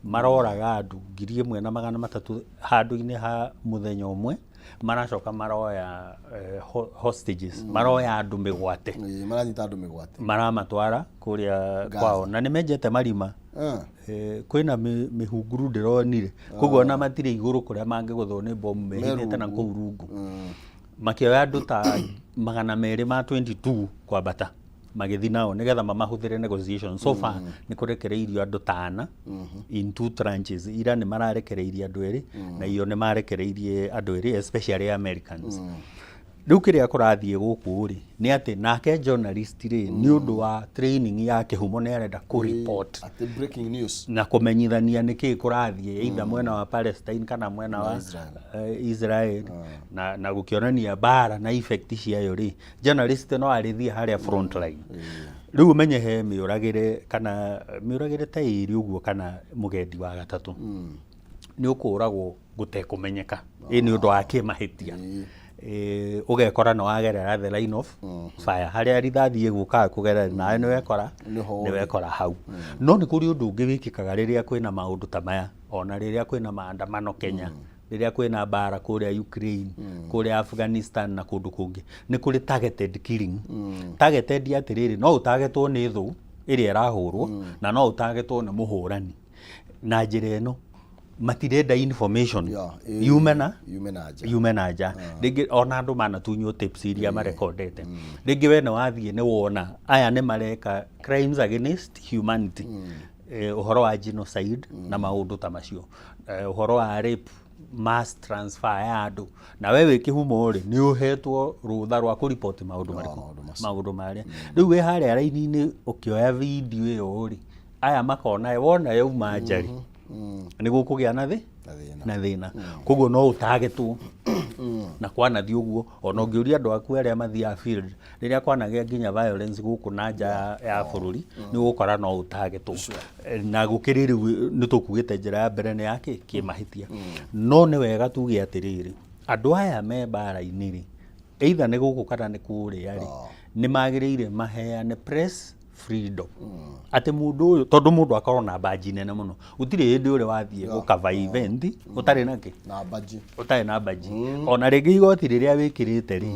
maroraga andũ 1300 handũ-inĩ ha mũthenya ũmwe, maracoka maroya hostages, maroya andũ mĩgwate. Ĩĩ, maranyita andũ mĩgwate. Maramatwara kũrĩa Gaza. kwao na nĩ menjete marima. Kwĩna mĩhunguru ndĩronire, koguo ona matirĩ igũrũ kũrĩa mangĩgũthwo nĩ bomu, mehithĩte na kũu rungu. Makĩoya andũ ta 222 kwambata magĩthi nao nĩgetha mamahũthĩre negotiation. So far nĩ kũrekereirio andũ tana in two tranches. Ira nĩ mararekereirie andũ erĩ na iyo nĩ marekereirie andũ erĩ, especially Americans. Rĩu kĩrĩa kũrathiĩ gũkũ rĩ, nĩ atĩ nake journalist rĩ, nĩ ũndũ wa training ya kĩhumo nĩ arenda kũ report Atĩ breaking news. Na kũmenyithania nĩkĩ kũrathiĩ either mwena wa Palestine kana mwena wa Israel. Israel na gũkĩonania mbara na effect ciayo rĩ, journalist no arĩthiĩ harĩa front line. Rĩu ũmenye he mĩũragĩre kana mĩũragĩre ta ĩrĩ ũguo kana mũgendi wa gatatũ nĩ ũkũragwo gũtekũmenyeka, ĩ nĩ ũndũ wa kĩmahĩtia. Ũgekora nĩ wagerera the line of fire harĩa rithathi ĩgũkaga kũgerera nawe nĩ wekora Nĩho nĩ wekora hau. No nĩ kũrĩ ũndũ ũngĩ wĩkĩkaga rĩrĩa kwĩna maũndũ ta maya, ona rĩrĩa kwĩna maandamano Kenya, rĩrĩa kwĩna mbara kũrĩa Ukraine, kũrĩa Afghanistan na kũndũ kũngĩ, nĩ kũrĩ targeted killing. Targeted atĩrĩrĩ, no ũtagetwo nĩ thũ ĩrĩa ĩrahũrwo na no ũtagetwo nĩ mũhũrani. Na njĩra ĩno matirenda information yume na yume na nja. Yume na nja. Rĩngĩ ona andũ manatunywo tapes iria marekondete. Rĩngĩ we nĩ wathiĩ nĩ wona aya nĩ mareka crimes against humanity, ũhoro wa genocide na maũndũ ta macio, ũhoro wa rape, mass transfer ya andũ, na we wĩ kĩhumo rĩ, nĩ ũhetwo rũtha rwa kũriboti maũndũ marĩkũ? Maũndũ macio. Maũndũ marĩa rĩu wĩ harĩa raini-inĩ ũkĩoya video ĩyo rĩ, aya makona wona yauma nja rĩ, nĩ gũkũgĩa na thĩ Na thĩna. Na thĩna. Koguo no ũtagetwo na kwanathiĩ ũguo. Ona ũngĩũria andũ aku arĩa mathiaga field, rĩrĩa kwanagĩa nginya violence gũkũ na nja ya bũrũri, nĩ ũgũkora no ũtagetwo. Na gũkĩrĩ rĩu nĩ tũkugĩte njĩra ya mbere nĩ ya kĩ kĩmahĩtia. No nĩ wega tuge atĩrĩrĩ, andũ aya me mbara-inĩ rĩ, either nĩ gũkũ kana nĩ kũrĩa rĩ, nĩ magĩrĩire maheane press freedom, atĩ mũndũ ũyũ, tondũ mũndũ akorwo na badge nene mũno, gũtirĩ hĩndĩ ũrĩ wathiĩ gũkava event ũtarĩ na kĩ Na badge. Ũtarĩ na badge. Ona rĩngĩ igoti rĩrĩa wĩkĩrĩte rĩ,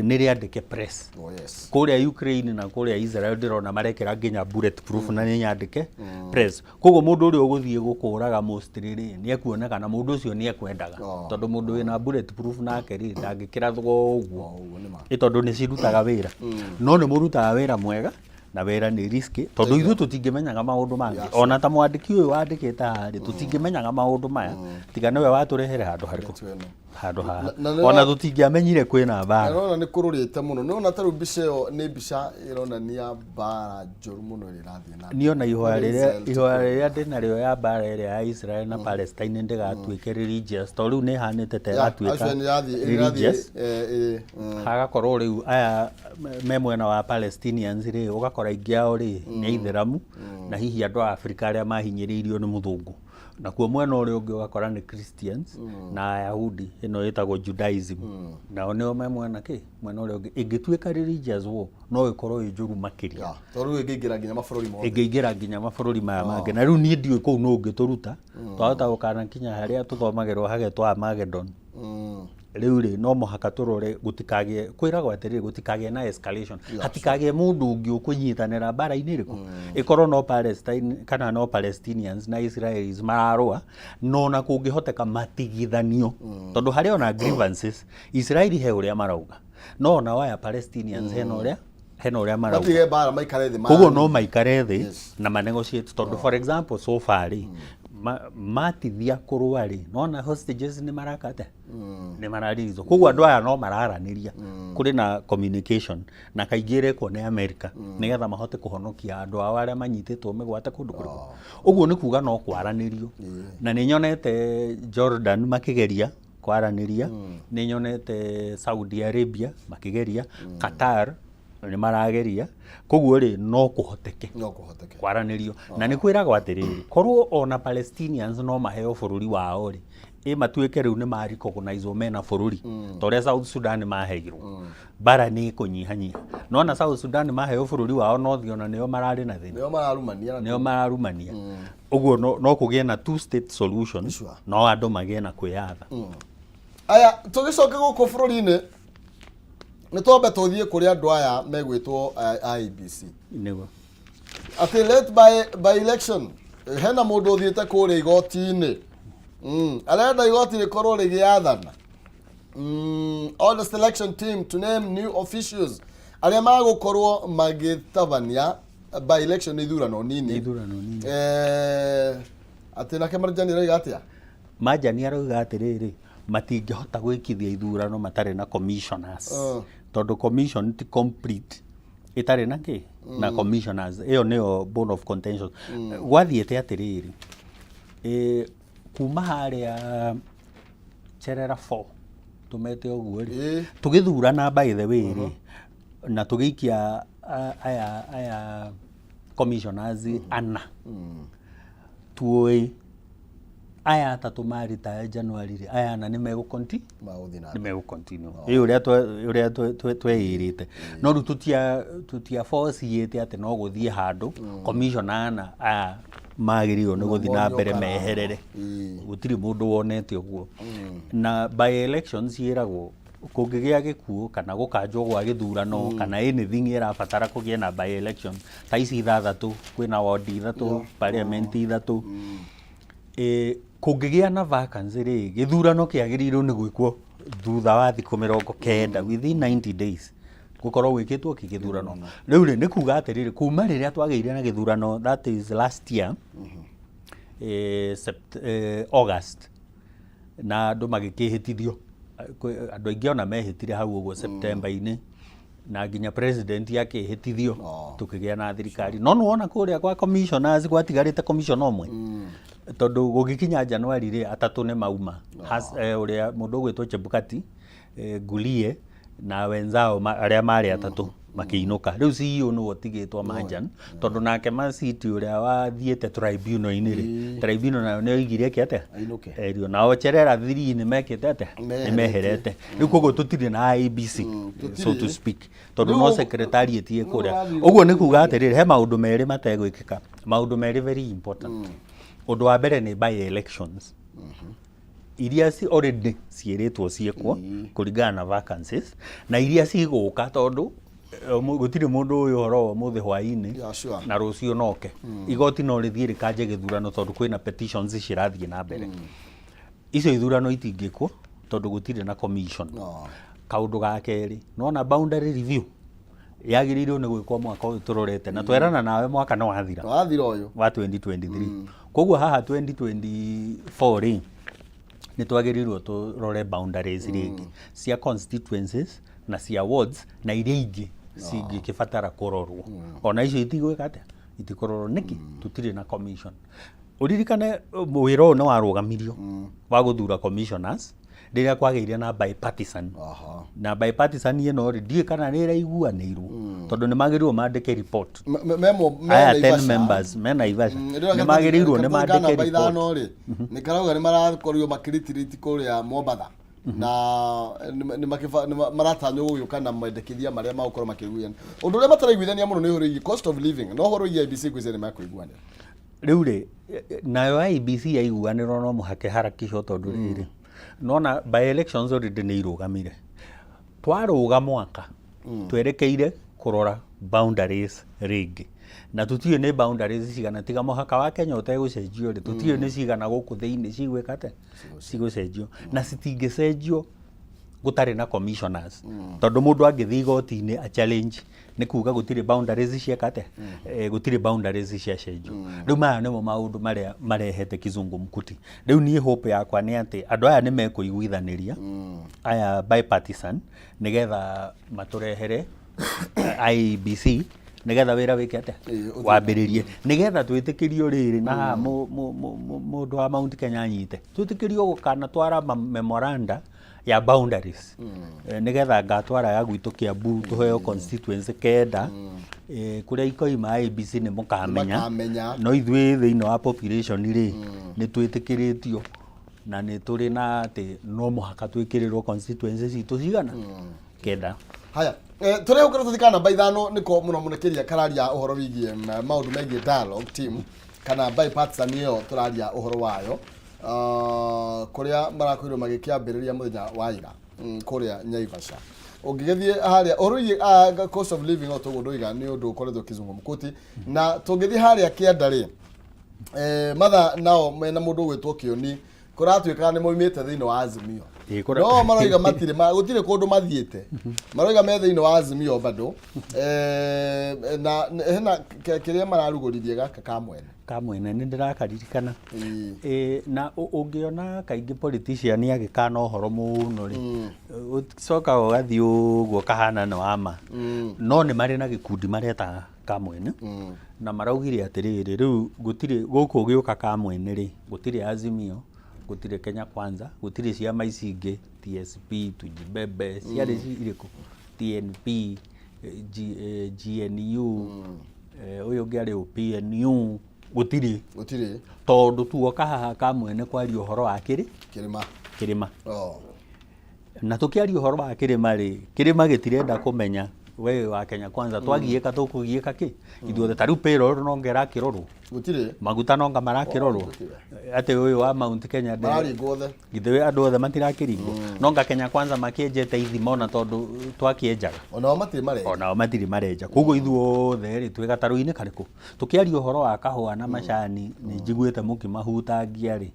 nĩ rĩandĩke press. Oh yes. Kũrĩa Ukraine na kũrĩa Israel ndĩrona marekĩra nginya bullet proof na nĩ nyandĩke press. Koguo mũndũ ũrĩa ũgũthiĩ gũkũraga mostly rĩ, nĩ ekuoneka na mũndũ ũcio nĩ ekwendaga, tondũ mũndũ wĩna bullet proof nake rĩ, ndangĩkĩrathwo ũguo. Oh, ũguo nĩ ma. Ĩ tondũ nĩ cirutaga wĩra, no nĩ mũrutaga wĩra mwega na wĩra nĩ risky, tondũ ithuĩ tũtingĩmenyaga maũndũ mangĩ. Ona ta mwandĩki ũyũ wandĩkĩte haha rĩ, tũtingĩmenyaga maũndũ maya tiga nĩwe watũrehere handũ harĩkũ? Ndeto ĩno. Handũ haha Na ona tũtingĩamenyire kwĩna Na mbara. Nĩrona nĩ kũrũrĩte mũno. Nĩwona ta rĩu mbica ĩyo nĩ mbica ĩronania mbara njũru mũno ĩrĩa ĩrathiĩ na mbere. Niĩ ona ihoya Kũrĩa rĩrĩa Israel ti ihoya kwega. Rĩrĩa ndĩnarĩo ya mbara ĩrĩa ya Israel na Palestine ndĩgatuĩke religious, tondũ rĩu nĩ ĩhanĩte ta ĩratuĩka Actually nĩ ĩrathiĩ religious. Ĩrathiĩ. Hagakorwo rĩu aya me mwena wa Palestinians rĩ, ũgakora aingĩ ao rĩ nĩ aithĩramu na hihi andũ a Afrika arĩa mahinyĩrĩirio nĩ mũthũngũ, nakuo mwena ũrĩa ũngĩ ũgakora nĩ Christians na Ayahudi, ĩno ĩtagwo Judaism, nao nĩo me mwena kĩ mwena ũrĩa ũngĩ. Ĩngĩtuĩka religious war no ĩkorwo ĩ njũru makĩria. Yeah, tondũ rĩu ĩngĩingĩra nginya mabũrũri mothe. Ĩngĩingĩra nginya mabũrũri maya mangĩ. Na rĩu niĩ ndiũĩ kũu nũ ũngĩtũruta, twahota gũkanakinya harĩa tũthomagĩrwo hagetwo Armageddon. Rĩu rĩ, no mũhaka tũrore gũtikagĩe, kwĩragwo atĩrĩrĩ, gũtikagĩe na escalation, hatikagĩe mũndũ ũngĩ ũkũnyitanĩra mbara-inĩ ĩrĩkũ, ĩkorwo no Palestine kana no Palestinians na Israelis mararũa, no ona kũngĩhoteka matigithanio, tondũ harĩ ona grievances. Israeli he ũrĩa marauga, no ona aya Palestinians hena ũrĩa marauga. Matige mbara, maikare thĩ. Koguo no maikare thĩ na manegotiate, tondũ for example so far rĩ, matithia kũrũa rĩ, nona hostages nĩ maraka atĩa, nĩ mararirizwo. Koguo andũ aya no mararanĩria, kũrĩ na communication, na kaingĩ ĩrekwo nĩ America nĩgetha mahote kũhonokia andũ ao arĩa manyitĩtwo mĩgwate kũndũ kũrĩkũ. Ũguo nĩ kuga no kwaranĩrio, na nĩ nyonete Jordan makĩgeria kwaranĩria, nĩ nyonete Saudi Arabia makĩgeria, Qatar nĩ marageria. Koguo rĩ, no kũhoteke. No kũhoteke. Kwaranĩrio. Na nĩ kwĩragwo atĩrĩrĩ, korwo ona Palestinians no maheo bũrũri wao rĩ, ĩ matuĩke rĩu nĩ ma recognize mena bũrũri ta ũrĩa South Sudan maheirwo, mbara nĩ ĩkũnyihanyiha. Nona South Sudan maheo bũrũri wao, no ona nĩo mararĩ na thĩna. Nĩo mararumania na Nĩo mararumania. Ũguo no kũgĩe na two state solution. No andũ magĩe na kwĩyatha. Aya, tũgĩcoke gũkũ bũrũri-inĩ, nĩ twambe tũthiĩ kũrĩ andũ aya megwĩtwo IEBC. Nĩguo. Atĩ late by election, hena mũndũ ũthiĩte kũrĩa igoti-inĩ, arenda igoti rĩkorwo rĩgĩathana, all the selection team to name new officials arĩa magũkorwo magĩtabania by election, nĩ ithurano nini. Nĩ ithurano nini. Atĩ nake Marjani arauga atĩa? Majani arauga atĩrĩrĩ, Matingĩhota gwĩkithia ithurano matarĩ na commissioners, tondũ commission ti complete ĩtarĩ na kĩ na commissioners. Ĩyo nĩyo bone of contention. Gwathiĩte atĩrĩrĩ, kuma harĩa Cherera 4, tũmete ũguo rĩ, tũgĩthurana, by the way rĩ, na tũgĩikia aya commissioners ana, tuoĩ aya atatũ maritaya January rĩ, aya ana nĩ megũ Magũthiĩ na nĩ megũ continue ĩ ũrĩa ũrĩa tweĩrĩte. No rĩu tũtia force-ĩte atĩ no gũthiĩ handũ commissioner ana aya magĩrĩirwo nĩ gũthiĩ na Monio mbere karama. meherere. Gũtirĩ mũndũ wonete ũguo. Na by elections ciĩragwo kũngĩgĩa gĩkuũ kana gũkanjwo gwa gĩthurano kana anything ĩrabatara kũgĩe na by election ta ici ithathatũ, kwĩna ward ithatũ, parliament ithatũ, kũngĩgĩa na vacancy rĩ, gĩthurano kĩagĩrĩirwo nĩ gwĩkwo thutha wa thikũ 90, within 90 days gũkorwo gwĩkĩtwo kĩ gĩthurano. Rĩu rĩ, nĩ kuga atĩrĩrĩ, kuma rĩrĩa twagĩire na gĩthurano, that is last year, August, na andũ magĩkĩhĩtithio. Andũ aingĩ ona mehĩtire hau ũguo September-inĩ, na nginya president akĩhĩtithio. Tũkĩgĩa na thirikari, no nĩwona kũrĩa kwa commissioners gwatigarĩte commissioner ũmwe, tondũ gũgĩkinya January rĩ, atatũ nĩ mauma. Ũrĩa mũndũ ũgwĩtwo Chebukati, Gulie na wenzao arĩa marĩ atatũ makĩinũka. Rĩu CEO nĩwe ũtigĩtwo Manjan, tondũ nake Masiti ũrĩa wathiĩte tribunal-inĩ rĩ, tribunal nayo nĩ yoigire ĩke atĩa? Ainũke. Erio. Nao Cherera 3 nĩ mekĩte atĩa? Nĩ meherete. Rĩu koguo tũtirĩ na IEBC, so to speak, tondũ no secretariat ĩ kũrĩa. Ũrathiĩ Ũguo nĩ kuga atĩrĩrĩ, he maũndũ merĩ mategwĩkĩka, maũndũ merĩ very important. Ũndũ wa mbere nĩ by elections iria ci already ciĩrĩtwo ciĩkwo kũringana na vacancies, na iria cigũka, tondũ gũtirĩ mũndũ ũyũ ũhoro wa ũmũthĩ hwaĩ-inĩ na rũciũ noke igoti no rĩthiĩ rĩkanje gĩthurano, tondũ kwĩna petitions cirathiĩ na mbere. Icio ithurano itingĩkwo tondũ gũtirĩ na commission. No. Kaũndũ ga kerĩ, nona boundary review yagĩrĩirwo nĩ gwĩkwo mwaka ũyũ tũrorete, na twerana nawe mwaka nĩ wathira. Wathira ũyũ. Wa 2023. Koguo haha 2024 rĩ, nĩ twagĩrĩirwo tũrore boundaries rĩngĩ cia constituencies na cia wards na iria ingĩ cingĩkĩbatara kũrorwo. Ona icio itigwĩka atĩa? Itikũrorwo nĩkĩ? Tũtirĩ na commission. Ũririkane wĩra ũyũ nĩ warũgamirio wa gũthura commissioners rĩrĩa kwagĩire na bipartisan. Na bipartisan ĩno rĩ, ndiũĩ kana nĩ ĩraiguanĩirwo, tondũ nĩ magĩrĩirwo mandĩke report. Memo me Aya Naivasha. 10 members me Naivasha Rĩrĩa nĩ magĩrĩirwo nĩ karatathi ka mandĩke namba report. ithano rĩ, nĩ karauga nĩ marakorirwo makĩritiriti kũrĩa Mombatha, na nĩ maratanywo gũgĩũka na mendekithia marĩa magũkorwo makĩiguithania. Ũndũ ũrĩa mataraiguithania mũno nĩ ũhoro wĩgiĩ cost of living, no ũhoro wĩgiĩ IEBC ngwĩciria nĩ makũiguanĩra. Rĩu rĩ, nayo IEBC yaiguanĩrwo no mũhaka ĩharakishwo, tondũ rĩrĩ, nona by elections already nĩ irũgamire. Twarũga mwaka twerekeire kũrora boundaries rĩngĩ, na tũtiũĩ nĩ boundaries cigana, tiga mũhaka wa Kenya ũtegũcenjio rĩ, tũtiũĩ nĩ cigana gũkũ thĩinĩ cigwĩka atĩa, cigũcenjio, na citingĩcenjio gũtarĩ na commissioners, tondũ mũndũ angĩthiĩ igoti-inĩ a challenge nĩ kuga gũtirĩ boundaries cieka atĩa, gũtirĩ boundaries ciacenjio. Rĩu maya nĩmo maũndũ marĩa marehete kizungumkuti. Rĩu niĩ hope yakwa nĩ atĩ andũ aya nĩ mekũiguithanĩria, aya bipartisan, nĩgetha matũrehere IEBC, nĩgetha wĩra wĩke atĩa? Ĩĩ, ũthiĩ. Wambĩrĩrie, nĩgetha twĩtĩkĩrio rĩrĩ na haha mũndũ wa Mount Kenya anyite, twĩtĩkĩrio gũkanatwara memoranda ya boundaries, nĩgetha ngatwara ya gwitũ Kiambu tũheo constituency 9. Kũrĩa ikoima IEBC nĩ mũkamenya. Makamenya. No ithuĩ thĩinĩ wa population rĩ, nĩ twĩtĩkĩrĩtio na nĩ tũrĩ na atĩ no mũhaka twĩkĩrĩrwo constituency citũ cigana? 9. Haya, tũrĩa gũkorwo tũthika namba 5 nĩko mũno mũno kĩria kararia ũhoro wĩgiĩ maũndũ megiĩ dialogue team kana bipartisan ĩyo tũraria ũhoro wayo, kũrĩa marakorirwo magĩkĩambĩrĩria mũthenya wa ira kũrĩa Naivasha. Ũngĩgĩthiĩ harĩa ũhoro wĩgiĩ cost of living, o toguo ndoiga, nĩ ũndũ ũkoretwo kizungumkuti. Na tũngĩthiĩ harĩa kĩanda rĩ, matha nao mena mũndũ ũgwĩtwo Kĩoni. Kũratuĩkaga nĩ moimĩte thĩinĩ wa Azimio. Ĩĩ, kũra- No maroiga matirĩ ma gũtirĩ kũndũ mathiĩte. Maroiga me thĩinĩ wa Azimio bado. Eh, na hena kĩrĩa mararugũririe gaka ka mwene. Ka mwene nĩ ndĩrakaririkana. Ĩĩ. Ĩĩ, na ũngĩona kaingĩ politician agĩkana ũhoro mũno rĩ, ũcokaga ũgathiĩ ũguo kahana nĩ wa ma. No nĩ marĩ na gĩkundi mareta Kamwene na maraugire atĩrĩrĩ, rĩu gũtirĩ gũkũ ũgĩũka Kamwene rĩ, gũtirĩ Azimio, gũtirĩ Kenya Kwanza, gũtirĩ ciama ici ingĩ TSP, Tujibebe, ciarĩ irĩkũ? TNP, GNU, ũyũ ũngĩ arĩ ũ PNU, gũtirĩ. Gũtirĩ. Tondũ tuoka haha Kamwene kwaria ũhoro wa kĩrĩ? Kĩrĩma. Kĩrĩma. Oh. Na tũkĩaria ũhoro wa kĩrĩma rĩ, kĩrĩma gĩtirenda kũmenya we wĩ wa Kenya Kwanza, twagiĩka tũkũgiĩka kĩ ithuothe. Ta rĩu payroll no anga ĩrakĩrorwo, Gũtirĩ. Maguta no anga marakĩrorwo, atĩ ũyũ wa Mount Kenya Mararingwo othe. Githĩ andũ othe matirakĩringwo? No anga Kenya Kwanza makĩenjete ithima ona tondũ twakĩenjaga. Onao matirĩ marenja. Onao matirĩ marenja. Koguo ithuothe rĩ, twĩ gatarũ-inĩ karĩkũ? Tũkĩaria ũhoro wa kahũa na macani, nĩ njiguĩte mũkĩmahutangia rĩ,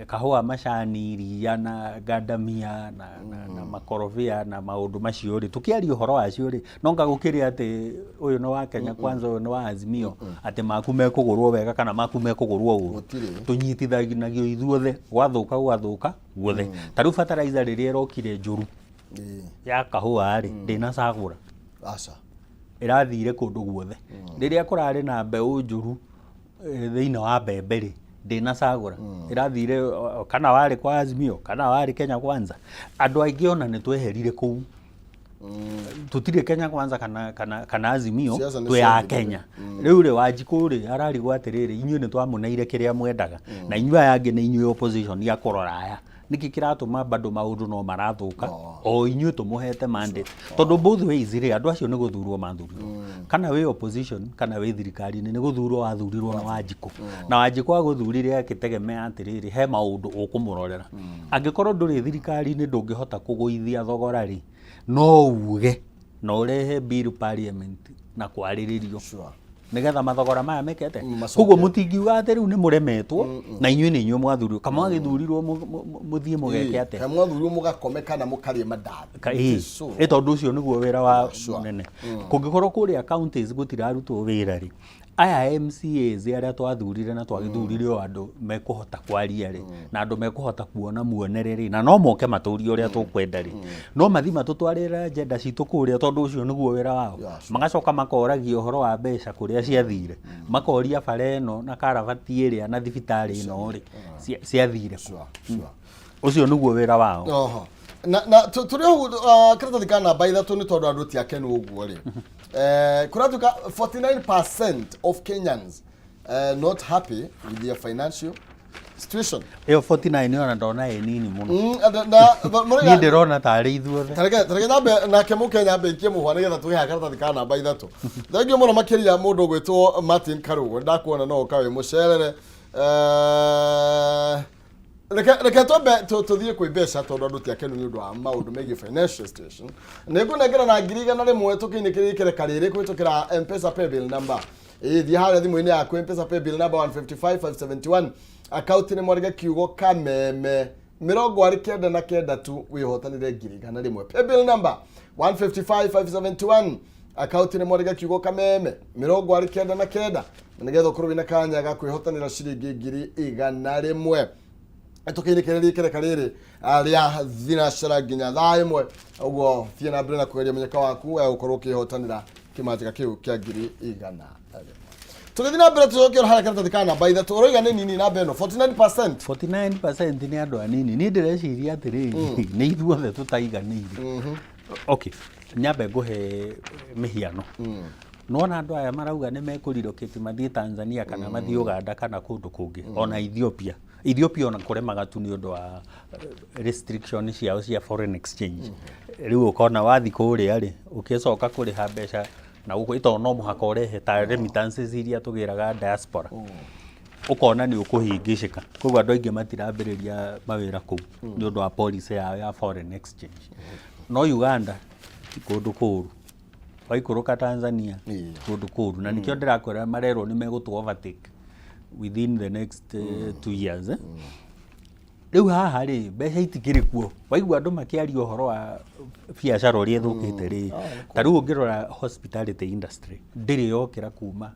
kahũa, macani, iria na ngandamia na makorobia na maũndũ macio rĩ, tũkĩaria ũhoro wacio rĩ, no anga gũkĩrĩ atĩ ũyũ nĩ wa Kenya Kwanza, ũyũ nĩ wa Azimio, atĩ maku mekũgũrwo wega kana maku mekũgũrwo ũru? Gũtirĩ. Tũnyitithanagio ithuothe, gwathũka gũgathũka guothe. Ta rĩu fertilizer rĩrĩa ĩrokire njũru ya kahũa rĩ, ndĩnacagũra. Aca. Ĩrathire kũndũ guothe. Rĩrĩa kũrarĩ na mbeũ njũru thĩinĩ wa mbembe rĩ, ndĩnacagũra, ĩrathire kana warĩ kwa Azimio kana warĩ Kenya Kwanza. Andũ aingĩ ona nĩ tweherire kũu, tũtirĩ Kenya Kwanza kana Azimio. Siasa nĩ Twĩ a ciathirire. Kenya. Rĩu rĩ, Wanjikũ rĩ, ararigwo atĩrĩrĩ, inyuĩ nĩ twamũneire kĩrĩa mwendaga, na inyuĩ aya angĩ nĩ inyuĩ opposition ya kũrora aya, nĩkĩ kĩratũma bado maũndũ no marathũka o inyuĩ tũmũhete mandate? Tondũ both ways rĩ, andũ acio nĩ gũthurwo mathurirwo, kana wĩ opposition kana wĩ thirikari-inĩ, nĩ gũthurwo wathurirwo na Wanjikũ, na Wanjikũ agũthurire akĩtegemea atĩrĩrĩ, he maũndũ ũkũmũrorera. Angĩkorwo ndũrĩ thirikari-inĩ, ndũngĩhota kũgũithia thogora rĩ, no uge na ũrehe bill parliament na kwarĩrĩrio nĩgetha mathogora maya mekete. Macoke. Koguo mũtingiuga atĩ rĩu nĩ mũremetwo na inyuĩ nĩ inyuĩ mwathurirwo. Kama mwagĩthurirwo mũthiĩ mũgeke atĩa? Kana mwathurirwo mũgakome kana mũkarĩe mandathi? Ĩĩ. So. Ĩ tondũ ũcio nĩguo wĩra wa mũnene. Kũngĩkorwo kũrĩa counties gũtirarutwo wĩra rĩ, aya MCAs arĩa twathurire na twagĩthurire o andũ mekũhota kwaria rĩ, na andũ mekũhota kuona muonere rĩ, na no moke matũrie ũrĩa tũkwenda rĩ, no mathi matũtwarĩre agenda citũ kũrĩa, tondũ ũcio nĩguo wĩra wao. Magacoka makoragia ũhoro wa mbeca kũrĩa ciathire, makoria bara ĩno na karabati ĩrĩa na thibitarĩ ĩno rĩ, ciathire kũ? Ũcio nĩguo wĩra wao. Oho. Na tũrĩ hau karatathi ka namba 3, nĩ tondũ andũ ti akenu ũguo rĩ, kũratuĩka 49% of Kenyans not happy with their financial situation. Ĩyo 49 ona ndona ĩ nini mũno. Na Niĩ ndĩrona tarĩ ithuothe. Tareke nyambe nake mũkenya ambe ikie mũhwa nĩgetha tũhe karatathi ka namba 3. Thengiũ mũno makĩria mũndũ ũgwĩtwo Martin Karũgũ, ndakuona no ũka wĩ mũcerere. Reke twambe tũthiĩ kwĩ mbeca, tondũ andũ ti akenu nĩ ũndũ wa maũndũ megiĩ financial situation. Nĩ ngũnengera na 100,000 tũkĩinĩkĩria ikereka rĩrĩ kũhĩtũkĩra M-Pesa paybill number. Ĩĩ, thiĩ harĩa thimũ-inĩ yaku, M-Pesa paybill number 155571, akaunti nĩ mwarĩge kiugo Kameme, 99 tu wĩhotanĩre 100,000. Paybill number 155571, akaunti nĩ mwarĩge kiugo Kameme, 99, na nĩgetha ũkorwo wĩna kanya ga kwĩhotanĩra ciringi 100,000. Tũkĩinĩkĩrĩria ikereka rĩrĩ rĩa thinacara nginya thaa 1 ũguo, thiĩ na mbere na kũgeria mũnyaka waku wa gũkorwo ũkĩhotanĩra kĩmanjĩka kĩu kĩa 100,000. Tũgĩthiĩ na mbere, tũcoke harĩa karatathi ka namba 3, ũroiga nĩ nini namba ĩno, 49%. 49% nĩ andũ anini. Niĩ ndĩreciria atĩrĩrĩ, nĩ ithuothe tũtaiganĩire. Okay, nyambe ngũhe mĩhiano. Nona andũ aya marauga nĩ mekũrirokĩti mathiĩ Tanzania kana mathiĩ Uganda kana kũndũ kũngĩ, ona Ethiopia. Ethiopia ona kũremaga tu nĩ ũndũ wa restriction ciao cia foreign exchange. Rĩu ũkona wathi kũrĩa rĩ, ũkĩcoka kũrĩha mbeca na gũkũ ĩtondũ no mũhaka ũrehe ta remittances iria tũgĩraga diaspora, ũkona nĩ ũkũhĩngĩcĩka. Koguo andũ aingĩ matirambĩrĩria mawĩra kũu nĩ ũndũ wa policy yao ya foreign exchange. No Uganda ti kũndũ kũũru, waikũrũka Tanzania ti kũndũ kũũru, na nĩkĩo ndĩrakwĩra marerwo nĩ megũtũ overtake within the next 2 years, eh? Rĩu haha rĩ, mbeca itikĩrĩ kuo. Waigua andũ makĩaria ũhoro wa biacara ũrĩa ĩthũkĩte rĩ, ta rĩu ũngĩrora hospitality industry ndĩrĩ yokĩra kuma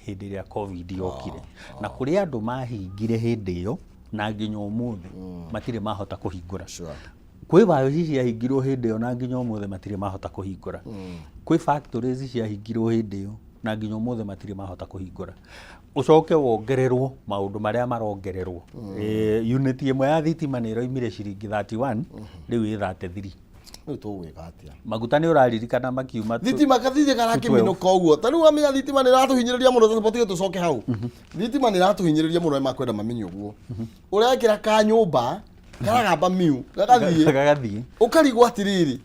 hĩndĩ ĩrĩa Covid yokire. Na kũrĩ andũ mahingire hĩndĩ ĩyo na nginya ũmũthĩ matirĩ mahota kũhingũra. Kwĩ wabici ciahingirwo hĩndĩ ĩyo na nginya ũmũthĩ matirĩ mahota kũhingũra. Kwĩ factories ciahingirwo hĩndĩ ĩyo na nginya ũmũthĩ matirĩ mahota kũhingũra. Ũcoke wongererwo maũndũ marĩa marongererwo. Unit ĩmwe ya thitima nĩ ĩroimire ciringi 31, rĩu ĩ 33. Rĩu tũgwĩka atĩa? Maguta nĩ ũraririkana makiuma Thitima kathithĩ karakĩminũka ũguo. Ta rĩu wamenya thitima nĩ ĩratũhinyĩrĩria mũno tũtige tũcoke hau. Thitima nĩ ĩratũhinyĩrĩria mũno nĩ makwenda mamenye ũguo. Ũrekĩra ka nyũmba karagamba miu gagathiĩ Gagathiĩ. Ũkarigwo atĩrĩrĩ,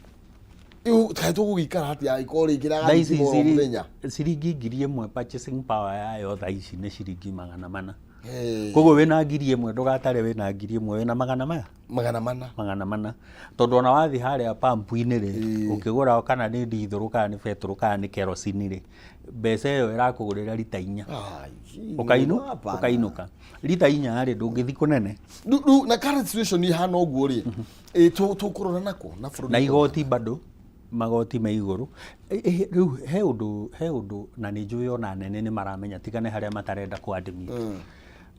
rĩu kaĩ tũgũgĩikara atĩa angĩkorwo rĩngĩ Thaa ici ragathiĩ mũthenya? Ciringi 1000 purchasing power yayo thaa ici nĩ ciringi 400. Hey. Koguo wĩna 1000 ndũgatare wĩna 1000 wĩna magana maya? 400. 400. Tondũ ona wathiĩ harĩa pump-inĩ rĩ, ũkĩgũra kana nĩ ndithũrũ kana nĩ betũrũ kana nĩ kerosene rĩ, mbeca ĩyo ĩrakũgũrĩra rita 4. Ai, hapana. Ũkainũka. Rita 4 rĩ, ndũngĩthiĩ kũnene. Rĩu na current situation ihana ũguo rĩ, ĩ tũkũrora nako na bũrũri Na igoti bado magoti me igũrũ. Rĩu he ũndũ na nĩ njũĩ ona nene nĩ maramenya tigane harĩa matarenda kũ admit.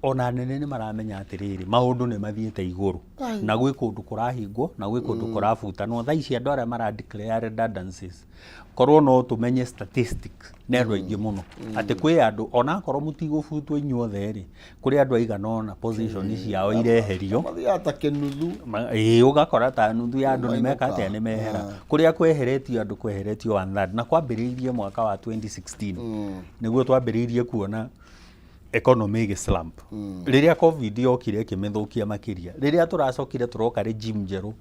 Ona nene nĩ maramenya atĩrĩrĩ, maũndũ nĩ mathiĩte igũrũ na gwĩ kũndũ kũrahingwo na gwĩ kũndũ kũrabutanwo. Thaa ici andũ arĩa mara declare redundancies, korwo no tũmenye statistics nĩ andũ aingĩ mũno, atĩ kwĩ andũ onakorwo mũtigũbutwo inyuothe rĩ, kũrĩ andũ aigana ũna position ciao ireherio. Mathiaga ta kĩnuthu. Ĩĩ, ũgakora ta nuthu ya andũ nĩ meka Mainũka. Atĩa nĩ mehera. Kũrĩa kweheretio andũ kweheretio one third na kwambĩrĩirie mwaka wa 2016 nĩguo twambĩrĩirie kuona economy ĩgĩ slump. Rĩrĩa Covid yokire ĩkĩmĩthũkia makĩria. Rĩrĩa tũracokire tũroka regime njerũ,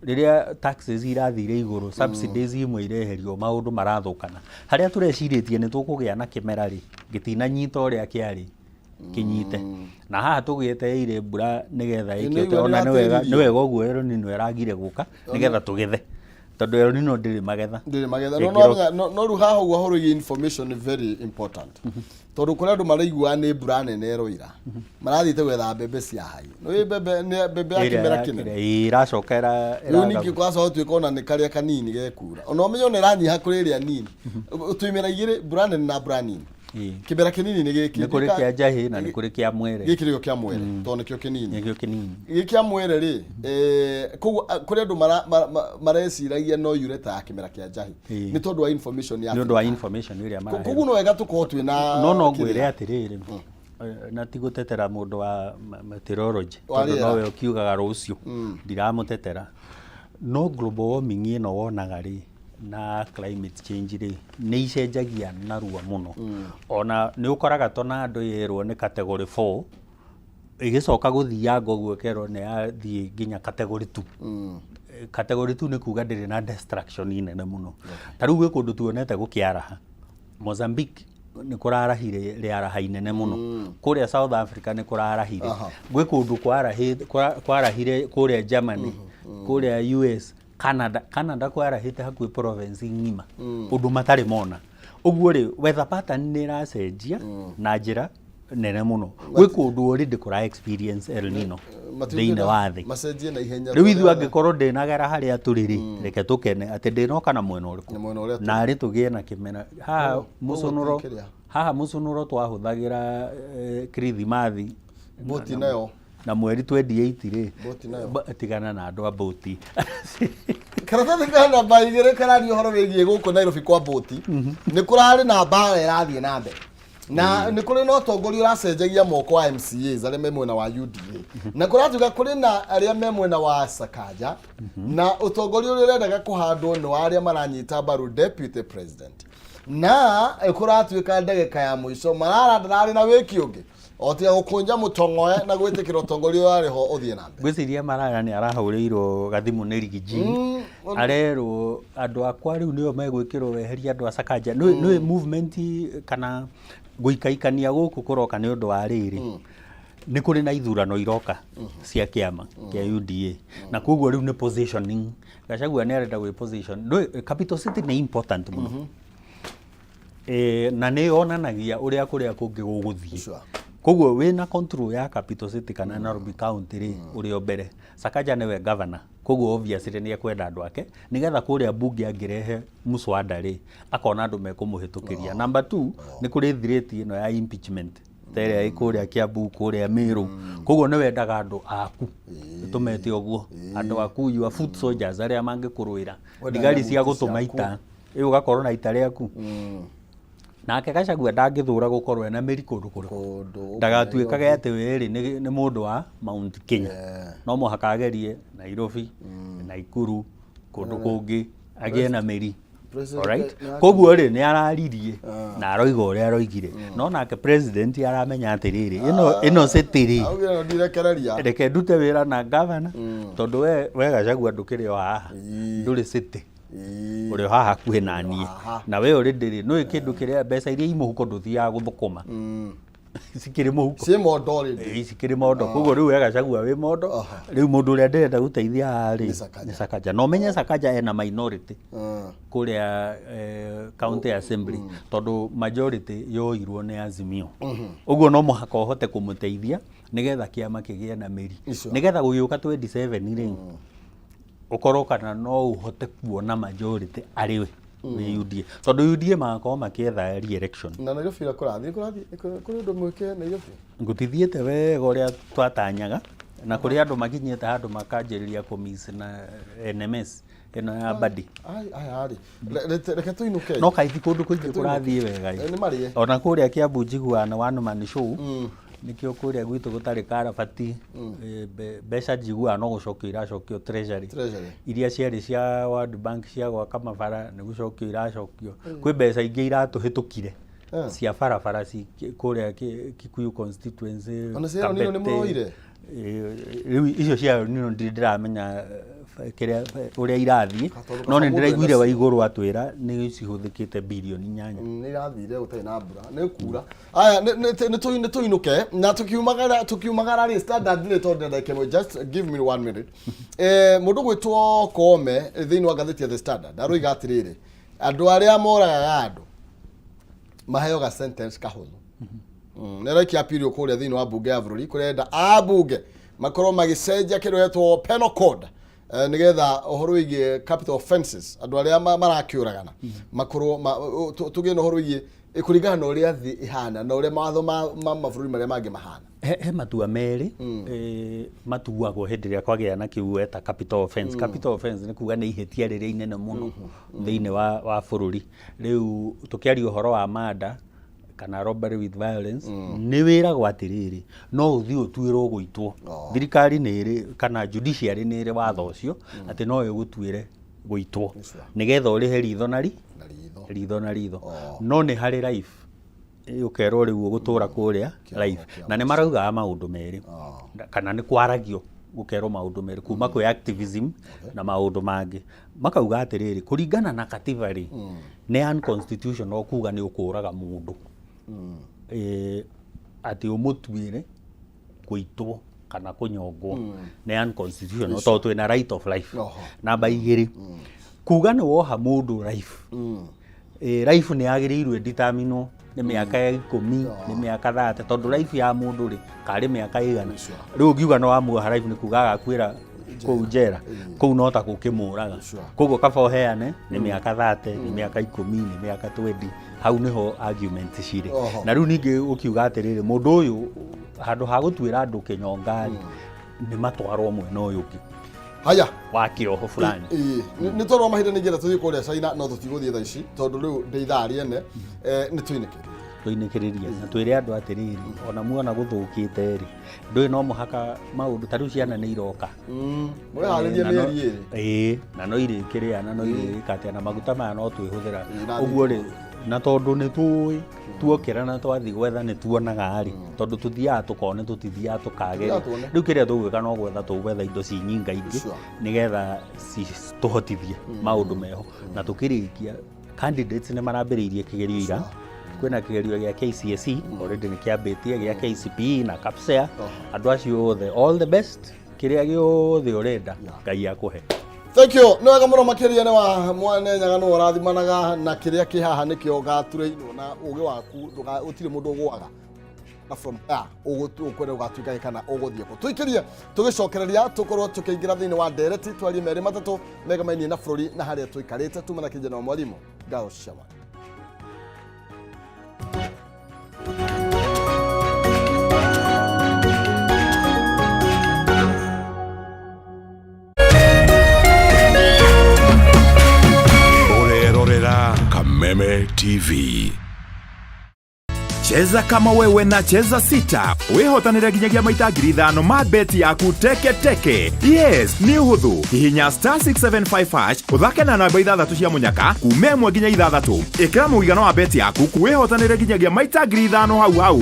rĩrĩa taxes irathire igũrũ, subsidies imwe ireherio, maũndũ marathũkana. Harĩa tũrecirĩtie nĩ tũkũgĩa na kĩmera rĩ, gĩtinanyita ũrĩa kĩarĩ kĩnyite. Na haha tũgĩetereire mbura nĩgetha Ĩ, ĩke nĩguo ona nĩ wega nĩratĩririe. nĩ wega ũguo El Nino ĩragire gũka nĩgetha tũgethe, tondũ El Nino ndĩrĩ magetha. Ndĩrĩ magetha. No Ĩngĩroka. No rĩu haha ũguo horo ĩgiĩ information nĩ very important, tondũ kũrĩ andũ maraiguaga nĩ mbura nene ĩroira, marathiĩte gwetha mbembe cia hai. Nĩ mbembe, nĩ mbembe ya Ĩrĩa kĩmera ya kĩnene. Ĩĩ, ĩracoka Rĩu ningĩ kwacoka gũtuĩka ona nĩ karĩa kanini gekura, ona ũmenye ona ĩranyiha kũrĩ ĩrĩa nini. Twĩ igĩrĩ, mbura nene na mbura nini. Kĩmera kĩnini nĩ gĩkĩ. Nĩ kũrĩ kĩa njahĩ na nĩ kũrĩ kĩa mwere. Gĩkĩ nĩkĩo kĩa mwere, tondũ nĩkĩo kĩnini. Nĩkĩo kĩnini. Gĩkĩ kĩa mwere rĩ, koguo kũrĩ andũ mareciragia no yure ta ya kĩmera kĩa njahĩ nĩ tondũ wa information ya Nĩ ũndũ wa information ĩrĩa maraheo. Koguo no wega tũkorwo twĩna No kĩrĩa. ngwĩre atĩrĩrĩ, na ti gũtetera mũndũ wa meteorology Wa tondũ rĩera. nowe ũkiugaga rũciũ, ndiramũtetera, no global warming ĩno wonaga rĩ na climate change rĩ, nĩ icenjagia narua mũno. Ona nĩ ũkoraga tornado yerwo nĩ category 4, ĩgĩcoka gũthianga ũguo ĩkerwo nĩ yathiĩ nginya category 2. Category 2 nĩ kuga ndĩrĩ na destruction nene mũno. Ta rĩu gwĩ kũndũ tuonete gũkĩaraha. Mozambique nĩ kũrarahire rĩaraha inene mũno. Kũrĩa South Africa nĩ kũrarahire. Gwĩ kũndũ kwarahire kũrĩa Germany, kũrĩa US, Canada. Canada kwarahĩte hakuhĩ province ng'ima, ũndũ matarĩ mona. Ũguo rĩ, weather pattern nĩ ĩracenjia na njĩra nene mũno. Gwĩ kũndũ already kũra experience El Nino thĩinĩ wa thĩ. Macenjie na ihenya. Rĩu ithuĩ angĩkorwo ndĩnagera harĩa tũrĩ rĩ, reke tũkene atĩ ndĩnoka na mwena ũrĩkũ. Na mwena ũrĩa tũrĩ. Narĩ tũgĩe na kĩmera haha mũcũnũro. Kĩrĩa. Haha mũcũnũro twahũthagĩra kirithimathi Boti nayo. Na mweri 28 rĩ. Boti nayo. Tigana na andũ a boti. Karatathi ka namba 2 kararia ũhoro wĩgiĩ gũkũ Nairobi kwa boti. Nĩ kũrarĩ na mbara ĩrathiĩ na mbere na nĩ kũrĩ na ũtongoria ũracenjagia moko wa MCAs arĩa me mwena wa UDA, na kũratuĩka kũrĩ na arĩa me mwena wa Sakaja, na ũtongoria ũrĩa ũrendaga kũhandwo nĩ wa arĩa maranyita mbaru deputy president, na kũratuĩka ndagĩka ya mũico Marara ndararĩ na wĩki ũngĩ o tiga gũkũnja mũtong'oe na gwĩtĩkĩra ũtongoria ũrĩa warĩ ho ũthiĩ na mbere. Ngwĩciria Marara nĩ arahũrĩirwo gathimũ nĩ Rigiji, arerwo andũ akwa rĩu nĩo megwĩkĩrwo weherie andũ a Sakaja. Nĩ movement kana gũikaikania gũkũ kũroka nĩ ũndũ wa rĩrĩ, nĩ kũrĩ na ithurano iroka cia kĩama kĩa UDA, na koguo rĩu nĩ positioning. Gachagua nĩ arenda gwĩ position. Ndũĩ, capital city nĩ important mũno. Na nĩ yonanagia ũrĩa kũrĩa kũngĩ gũgũthiĩ. Koguo wĩna control ya Capital City kana Nairobi County rĩ, ũrĩ o mbere. Sakaja nĩwe governor, koguo obviously nĩ ekwenda andũ ake nĩgetha kũrĩa mbunge angĩrehe mũswada rĩ, akona andũ mekũmũhĩtũkĩria. Number two, nĩ kũrĩ threat ĩno ya impeachment ta ĩrĩa ĩ kũrĩa Kiambu, kũrĩa Meru. Koguo nĩ wendaga andũ aku, tũmete ũguo, andũ aku, your foot soldiers arĩa mangĩkũrũĩra, Wendaga thigari cia buti gũtũma ciaku. ita, ĩ ũgakorwo na ita rĩaku. Nake Gachagua ndangĩthũra gũkorwo ena mĩri kũndũ kũrĩkũ. Kũndũ Ndagatuĩkage atĩ we rĩ nĩ mũndũ wa Mount Kenya. Yeah. No mũhaka agerie Nairobi, Naikuru, kũndũ kũngĩ agĩe na mĩri. President Alright? nĩ Koguo rĩ nĩ araririe na aroiga ũrĩa aroigire. No nake president aramenya atĩrĩrĩ, ĩno city rĩ, Augire no ndirekereria. Reke ndute wĩra na governor tondũ we Gachagua ndũkĩrĩ o haha, ndũrĩ city. Ũrĩ o haha hakuhĩ na niĩ. Haha. Na we already rĩ, nĩũĩ kĩndũ kĩrĩa mbeca iria i mũhuko ndũthiaga gũthũkũma. Cikĩrĩ mũhuko. Ciĩ mondo already. Ĩĩ, cikĩrĩ mondo. Koguo rĩu we Gachagua wĩ mondo. Rĩu mũndũ ũrĩa ndĩrenda gũteithia haha rĩ, Nĩ Sakaja. nĩ Sakaja. Na ũmenye Sakaja ena minority kũrĩa county assembly tondũ majority yoirwo nĩ Azimio. Ũguo no mũhaka ũhote kũmũteithia nĩgetha kĩama kĩgĩe na mĩri. Icio. Nĩgetha gũgĩũka 27 rĩ, ũkorwo kana no ũhote kuona majority arĩ we wĩ UDA. Tondũ UDA magakorwo makĩetha re-election. Na Nairobi ũrĩa kũrathiĩ, kũrathiĩ kũrĩ ũndũ mwĩke Nairobi. Gũtithiĩte wega ũrĩa twatanyaga na kũrĩ andũ makinyĩte handũ makanjĩrĩria kũmiss na NMS ĩno ya Mbadi. Ai aya rĩ. Reke tũinũke. No kaingĩ kũndũ kũingĩ kũrathiĩ wega ĩ. Nĩ marĩe. Ona kũrĩa Kiambu njiguaga nĩ one man show. Nĩkĩo kũrĩa gwitũ gũtarĩ karabati, mbeca njiguaga no gũcokio iracokio treasury. Treasury. Iria ciarĩ cia World Bank cia gwaka mabara nĩ gũcokio iracokio. Kwĩ mbeca ingĩ iratũhĩtũkire cia barabara kũrĩa Kikuyu constituency. Ona cia El Nino nĩ Kabete. mũroire? Rĩu icio cia El Nino ndirĩ ndĩramenya kĩrĩa ũrĩa irathiĩ, Tondũ no nĩ kaba mũndũ ndĩraiguire ena wa igũrũ atwĩra nĩ cihũthĩkĩte birioni 8. Nĩ irathire gũtarĩ na mbura, nĩ kura. Aya, nĩ tũinũke na tũkiumagara rĩ, Standard rĩ, tondũ ndĩna ndagĩka ĩmwe, just give me 1 minute. Mũndũ gwĩtwo Koome thĩinĩ wa ngathĩti ya The Standard aroiga atĩrĩrĩ, andũ arĩa moragaga andũ maheo ga sentence kahũthũ. Nĩ araikia appeal kũrĩa thĩinĩ wa mbunge ya bũrũri kũrĩa arenda ambunge makorwo magĩcenjia kĩndũ gĩetwo penal code, nĩgetha ũhoro wĩgiĩ capital offenses, andũ arĩa marakĩũragana makorwo tũgĩe na ũhoro wĩgiĩ kũringana na ũrĩa thĩ ĩhana na ũrĩa mawatho ma mabũrũri marĩa mangĩ mahana. He matua merĩ matuagwo hĩndĩ ĩrĩa kwagĩa na kĩu weta capital offense. Capital offense nĩ kuga nĩ ihĩtia rĩrĩa inene mũno thĩinĩ wa bũrũri. Rĩu tũkĩaria ũhoro wa murder kana robbery with violence, nĩ wĩragwo atĩrĩrĩ, no ũthiĩ ũtuĩrwo gũitwo. Thirikari nĩ ĩrĩ kana judiciary nĩ ĩrĩ watho ũcio atĩ no ĩgũtuĩre gũitwo nĩgetha ũrĩhe ritho na Na ritho. Ritho na ritho. No nĩ harĩ life, ũkerwo rĩu ũgũtũra kũrĩa life, na nĩ maraugaga maũndũ merĩ kana nĩ kwaragio gũkerwo maũndũ merĩ kuma kwĩ activism na maũndũ mangĩ, makauga atĩrĩrĩ, kũringana na katiba rĩ, nĩ unconstitutional kuga nĩ ũkũraga mũndũ, atĩ ũmũtuĩre gũitwo kana kũnyongwo nĩ unconstitutional tondũ twĩna right of life. Namba 2, kuga nĩ woha mũndũ life, life nĩ yagĩrĩirwo ĩdeterminwo nĩ mĩaka ya 10, nĩ mĩaka 30, tondũ life ya mũndũ rĩ karĩ mĩaka ĩigana. Rĩu ũngiuga nĩ wamuoha life nĩ kuga agakuĩra kũu njera kũu, no ta gũkĩmũraga. Koguo kaba ũheane nĩ mĩaka 30, nĩ mĩaka 10, nĩ mĩaka 20. Hau nĩho argument cirĩ. Na rĩu ningĩ ũkiuga atĩrĩrĩ, mũndũ ũyũ handũ ha gũtuĩra andũ kĩnyonga rĩ, nĩ matwarwo mwena ũyũ ũngĩ Haya. wa kĩoho fulani. Ĩĩ, nĩ tondũ wa mahinda nĩ ingĩenda tũthiĩ kũrĩa China, no tũtigũthiĩ thaa ici tondũ rĩu ndĩ ithaa rĩene. Nĩ tũinĩkĩrĩrie. Tũinĩkĩrĩrie na twĩre andũ atĩrĩrĩ, ona muona gũthũkĩte rĩ, ndũĩ no mũhaka maũndũ ta rĩu ciana nĩ iroka. Mwĩharĩrie mĩeri 2. Ĩĩ, na no irĩkĩrĩa na no irĩka atĩa, na maguta maya no twĩhũthĩra. Na Ũguo rĩ, na tondũ nĩ tũĩ tuokĩra na twathiĩ gwetha nĩ tuonaga rĩ, tondũ tũthiaga tũkone, tũtithiaga tũkage rĩ. Tũthiaga tuone. Rĩu kĩrĩa tũgwĩka no gwetha tũgwetha indo ci nyingaingĩ nĩgetha citũhotithie maũndũ meho. Na tũkĩrĩkia, candidates nĩ marambĩrĩirie kĩgerio ira. Kwĩna kĩgerio gĩa KCSE already nĩ kĩambĩtie, gĩa KCPE na KAPSEA. Andũ acio othe, all the best, kĩrĩa gĩothe ũrenda Ngai akũhe. Thank you. Nĩ wega mũno makĩria nĩ wa Mwane Nyaga nĩ ũrathimanaga na kĩrĩa kĩ haha nĩkĩo gaturĩinwo na ũgĩ waku, gũtirĩ mũndũ ũgũaga. Na from there ũkwenda ũgatuĩka kana ũgũthiĩ kũ. Tũikĩrie tũgĩcokereria tũkorwo tũkĩingĩra thĩinĩ wa ndereti, twarie merĩ matatũ megamainie na bũrũri na harĩa tũikarĩte. Tuma na kijana wa mwalimu Ngao Shawan. Ũrerorera Kameme TV. Cheza kama wewe na Cheza Sita wihotanire nginyagia maita 5,000 ma beti yaku teke teke. Yes, nĩ ũhũthũ. Hihinya star 675 hash, ũthake na namba ithathatũ cia mũnyaka kuma 1 nginya 6. Ĩkĩra mũigana wa beti yaku, wĩhotanĩre nginyagia maita 5,000 hau hau.